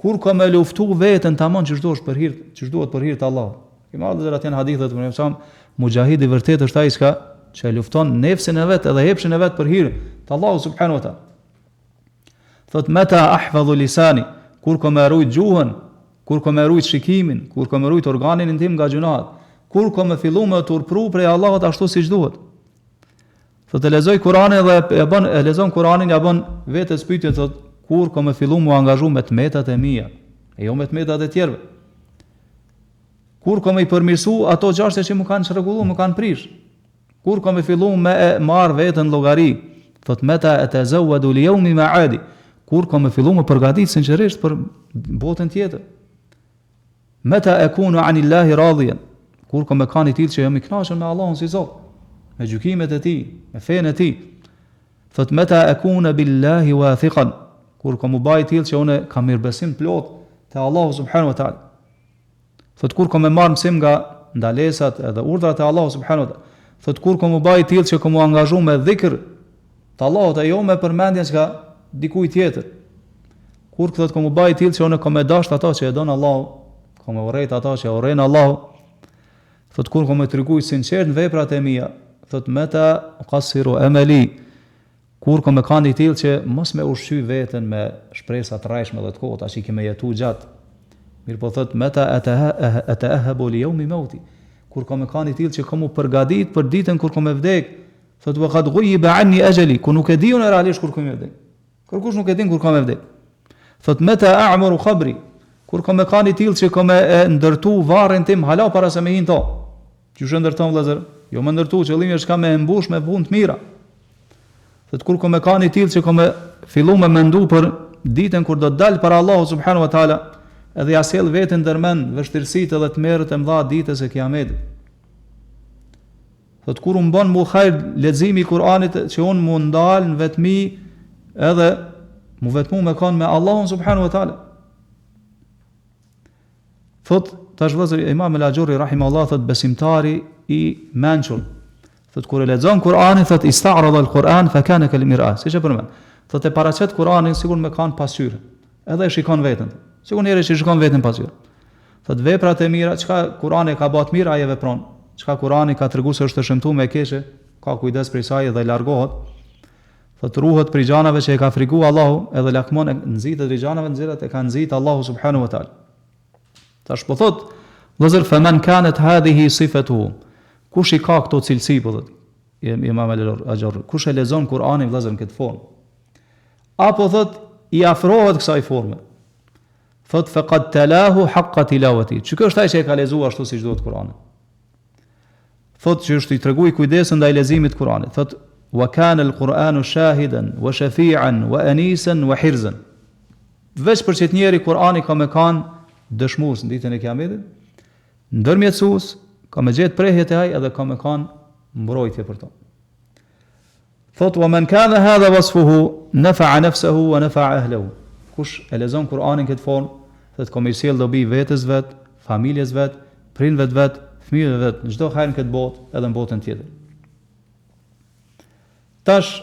S1: Kur kom me luftu veten tamam qysh duhet për hir, qysh duhet për hir të Allahut. Kemi marrë vëllezër atë hadithet më thonë muxhahidi i vërtetë është ai çka që e lufton nefsin e vet edhe epshin e vet për hir të Allahut subhanahu wa taala. Thot meta ahfadhu lisani, kur kom me rujt gjuhën, kur kom me rujt shikimin, kur kom me rujt organin intim nga gjynahet, kur kom me fillu me turpru prej Allahut ashtu siç duhet. Thot e lexoj Kur'anin dhe e bën e lexon Kur'anin ja bën vetes pyetje thot kur kom me fillu mu angazhu me të metat e mia, e jo me të metat e tjerëve. Kur kom me i përmirësu ato çështje që më kanë çrregullu, më kanë prish. Kur kom me fillu me e marr veten llogari, thot meta etezawwadu li yawmi ma'adi. Kur kom me fillu me përgatit sinqerisht për botën tjetër. Meta ekunu anillahi radijen, kur kom me kanë i tillë që jam i kënaqur me Allahun si Zot, me gjykimet e tij, me fenë e tij. Thot meta akuna billahi wathiqan. Kur kam m'u ba i tillë që unë kam mirëbesim të plotë te Allahu subhanahu wa taala. Thot kur kam me marr mësim nga ndalesat edhe urdhrat e Allahut subhanahu wa taala. Thot kur kam m'u ba i tillë që kam m'u angazhu me dhikr të Allahut e jo me përmendjen çka dikujt tjetër. Kur thot kam m'u ba i tillë që unë kam me dasht ato që e don Allahu, kam me urrejt ato që e urren Allahu. Thot kur kam me tregu i sinqert në veprat e mia, thot meta ukassiru emeli, Kur kom me kanë i tillë që mos me ushqy veten me shpresa të rrejshme dhe të kota që ki me jetu gjatë. Mirëpo thot meta eteehebu li jeumi meuti. Kur kom me kanë i tillë që kom u përgatit për ditën kur kom me vdek, thot wa kad gujjibe anni exheli, kur nuk e di unë realisht kur kom me vdek. Kërkush nuk e din kur ka me vdek. Thot meta a'muru qabri, kur kom me kanë i tillë që kom me e ndërtu varrin tim hala para se me hi n'to. Qysh e ndërton vëllezër? Jo me ndërtu, qëllimi është ka me e mbush me punë të mira. Thot kur kom me kanë i tillë që kom me fillu me mendu për ditën kur do të dal para Allahu subhanahu wa taala, edhe ja sjell veten ndërmend vështirësitë edhe tmerret e mëdha ditës së Kiametit. Thot kur më bën mu hajr leximi i Kur'anit që unë mu ndal në vetmi edhe mu vetmu me kanë me Allahun subhanahu wa taala. Thot tash vëllazër Imam El Axhurri rahimahullah thot besimtari i mençur. Thot kur e lexon Kur'anin thot ista'rada al-Qur'an fa kana kal mir'a. Siç e përmend. Thot e paraqet Kur'anin sikur me kanë pasqyrë. Edhe e shikon veten. Sikur njeri që shikon veten pasqyrë. Thot veprat e mira, çka Kur'ani ka ba të mirë, ai e vepron. Çka Kur'ani ka tregu se është e shëmtuar e keqe, ka kujdes prej saj dhe largohet. Thot ruhet prej gjanave që e ka frigu Allahu, edhe lakmon e nxitet prej gjanave të cilat e ka nxit Allahu subhanahu wa taala. Tash po thot, vëllazër fa man kanat hadhihi sifatuhu. Kush i ka këto cilësi po thot? Imam Al-Axhurri. Kush e lexon Kur'anin vëllazër në këtë formë? Apo thot i afrohet kësaj forme? Thot faqad talahu haqqa tilawati. Që ky është ai që e ka lexuar ashtu siç duhet Kur'anin? Thot që është i tregu i kujdesshëm ndaj leximit të Kur'anit. Thot wa kana al-Qur'anu shahidan wa shafi'an wa anisan wa hirzan. Veç për qët njeri Kur'ani ka me kanë dëshmues në ditën e Kiametit, ndërmjetësues, ka me gjetë prehje te ai edhe ka me kanë mbrojtje për to. Thot wa man kana hadha wasfuhu nafa'a nafsahu wa nafa'a ahlihi. Kush e lexon Kur'anin në këtë formë, thot ka me i sjell dobi vetes vet, familjes vet, prindve të vet, fëmijëve vet, në çdo hajr në këtë botë edhe në botën tjetër. Tash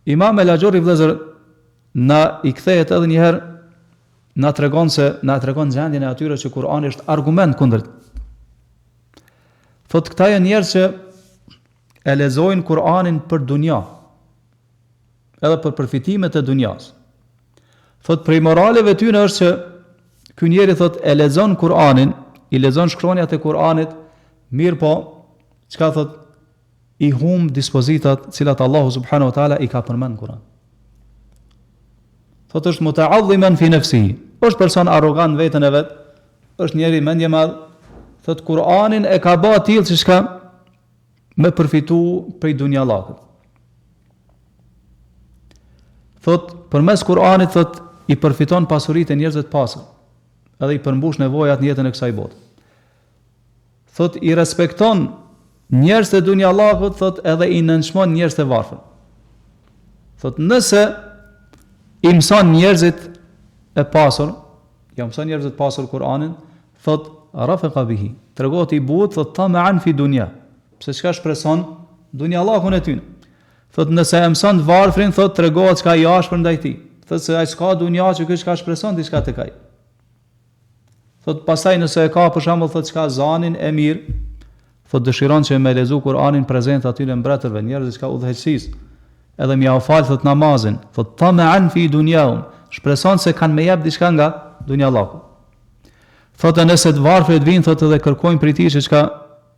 S1: Imam El Axhurri vëllezër na i kthehet edhe një herë na tregon se na tregon gjendjen e atyre që Kur'ani është argument kundër. Thot këta janë njerëz që e lexojnë Kur'anin për dunja, edhe për përfitimet e dunjas. Thot prej moraleve tyre është që ky njeri thot e lexon Kur'anin, i lexon shkronjat e Kur'anit, mirëpo, çka thot i humb dispozitat të cilat Allahu subhanahu wa taala i ka përmend në Kur'an. Thot është muta'adhiman fi nafsihi. Është person arrogant në veten e vet, është njeri mendjemadh. Thot Kur'anin e ka ba tillë që çka me përfitu prej dunjallakut. Thot, përmes Kur'anit, thot, i përfiton pasuritë e njerëzve të pasur, edhe i përmbush nevojat në jetën e kësaj bote. Thot, i respekton njerëzit e dunjallakut, thot, edhe i nënçmon njerëzit e varfër. Thot, nëse i mëson njerëzit e pasur, ja mëson njerëzit e pasur Kur'anin, Thot, Rafeqa bihi, tregohet i butë, thot, Tamean fi dunja, pse çka shpreson dunjallakun e tyne. Thot, nëse e mëson të varfrin, thot, tregohet çka i ashpër ndaj tij. Thot se ai s'ka dunja që ky çka shpreson diçka tek ai. Thot, pastaj nëse e ka për shembull thot çka zanin e mirë, thot dëshiron që me lexu Kur'anin prezent atyre mbretërve, njerëzve çka udhëheqësisë, edhe me jau fal thot namazin, thot tamean fi dunjahum, shpreson se kanë me jep diçka nga dunjallaku. Thotë nëse të varfrit vijnë thotë edhe kërkojnë prej tij që çka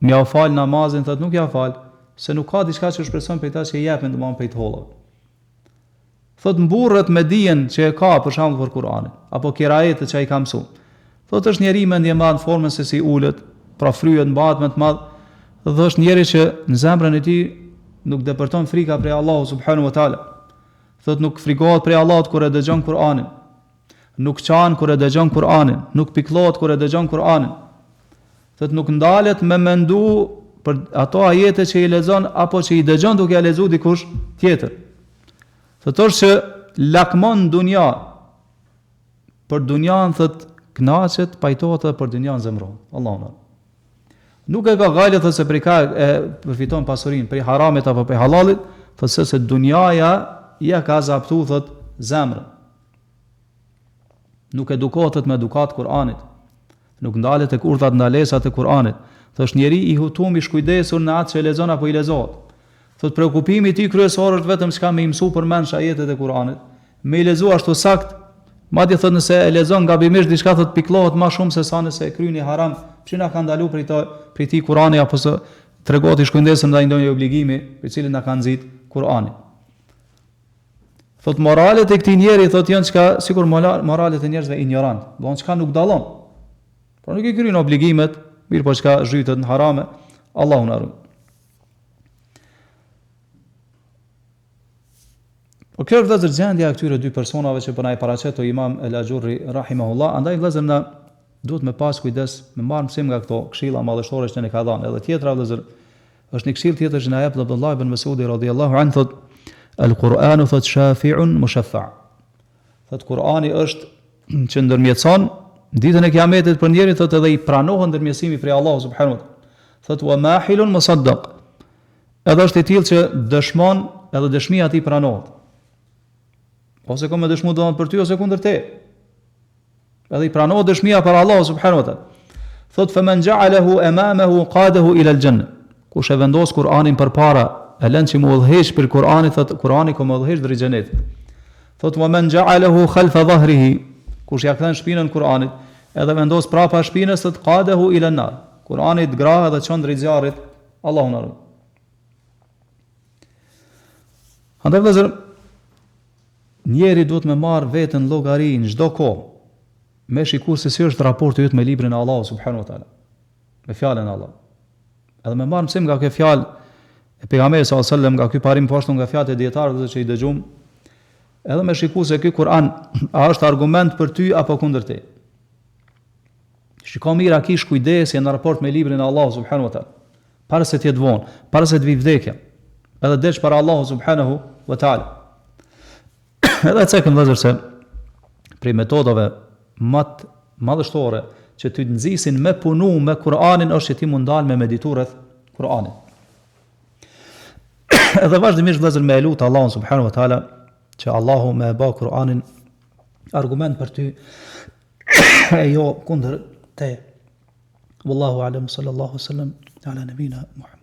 S1: me jau fal namazin thotë nuk ja fal, se nuk ka diçka që shpreson prej ta që i jepin domethënë prej të hollave. Thotë mburret me dijen që e ka për shembull për Kur'anin apo kiraetet që ai ka mësuar. Thotë është njeri mendjemadh në formën se si ulet, pra fryhet mbahet mend të madh, dhe është njeri që në zemrën e tij nuk depërton frika prej Allahut subhanahu wa taala. Thotë nuk frigohet prej Allahut kur e dëgjon Kur'anin. Nuk qan kur e dëgjon Kur'anin, nuk pikëllohet kur e dëgjon Kur'anin. Thotë nuk ndalet me mendu për ato ajete që i lexon apo që i dëgjon duke ia lexu dikush tjetër. Thotë është që lakmon dunja për dunjan thot kënaqet, pajtohet edhe për dunjan zemrohet. Allahu na. Nuk e ka gajle thot se prej ka e përfiton pasurinë, prej haramit apo prej hallallit, thot se se dunjaja ja ka zaptu thot zemrën. Nuk edukohet me edukatë Kur'anit. Nuk ndalet tek urdhrat ndalesat e Kur'anit. Thotë është njeri i hutum i shkujdesur në atë që lexon apo i lexohet. Thotë preokupimi i tij kryesor është vetëm çka me i mësu përmendsh ajetet e Kur'anit, me i lexu ashtu sakt, madje thotë nëse e lexon gabimisht diçka thotë pikëllohet ma shumë se sa nëse e kryen një haram që na ka ndalu prej të prej tij Kur'ani apo se tregohet i shkujdesur ndaj ndonjë obligimi për cilin na ka nxit Kur'ani. Thot moralet e këtij njeri thot janë çka sikur moralet e njerëzve injorant, do të çka nuk dallon. Por nuk i kryen obligimet, mirëpo çka zhytet në harame, Allahu na ruaj. Po kjo është vëllezër gjendja e këtyre dy personave që po na i paraqet Imam El Axhurri rahimahullah, andaj vëllezër na duhet me pas kujdes, me marr mësim nga këto këshilla madhështore që na ka dhënë. Edhe tjetra vëllezër, është një këshillë tjetër që na jep Abdullah ibn Mesudi radhiyallahu anhu thot El Kur'anu thot shafi'un mushaffa. Thot Kur'ani është që ndërmjetëson ditën e Kiametit për njerin thot edhe i pranohet ndërmjetësimi prej Allahu subhanahu wa taala. Thot wa mahilun musaddaq. Edhe është i tillë që dëshmon edhe dëshmia e tij pranohet. Ose ka me dëshmu do për ty ose kundër teje. Edhe i pranohet dëshmia para Allahu subhanahu wa taala. Thot fa man ja'alahu amamahu qadahu ila al-janna. Kush e vendos Kur'anin përpara, e lën që mu udhëheq prej Kur'anit, thot Kur'ani ka me udhëheq drejt xhenetit. Thot wa man ja'alahu khalfa dhahrihi. Kush ja kthen shpinën Kur'anit, edhe vendos prapa shpinës, thot qadahu ila an-nar. Kur'ani të grah edhe çon drejt zjarrit. Allahu na ruaj. Andaj vëllezër, Njeri duhet me marrë veten llogari në çdo kohë, me shiku se si është raporti yt me librin e Allahut subhanahu wa taala, me fjalën e Allahut. Edhe me marrë mësim nga kjo fjalë e pejgamberit sallallahu alajhi wasallam, nga ky parim po ashtu nga fjalët e dijetarëve që i dëgjum, edhe me shiku se ky Kur'an a është argument për ty apo kundër teje. Shiko mirë a ki shkujdesje në raport me librin e Allahut subhanahu wa taala. Para se të jetë vonë, para se të vijë vdekja, edhe del para Allahut subhanahu wa taala. Edhe cekëm vëllezër se prej metodave më të madhështore që ty të nxisin me punu me Kur'anin është që ti m'u ndal me meditu rreth Kur'anit. Edhe vazhdimisht vëllezër me e lut Allahun subhanahu wa taala që Allahu me e bë Kur'anin argument për ty e jo kundër teje. Wallahu alam sallallahu sallam ala nabina Muhammad.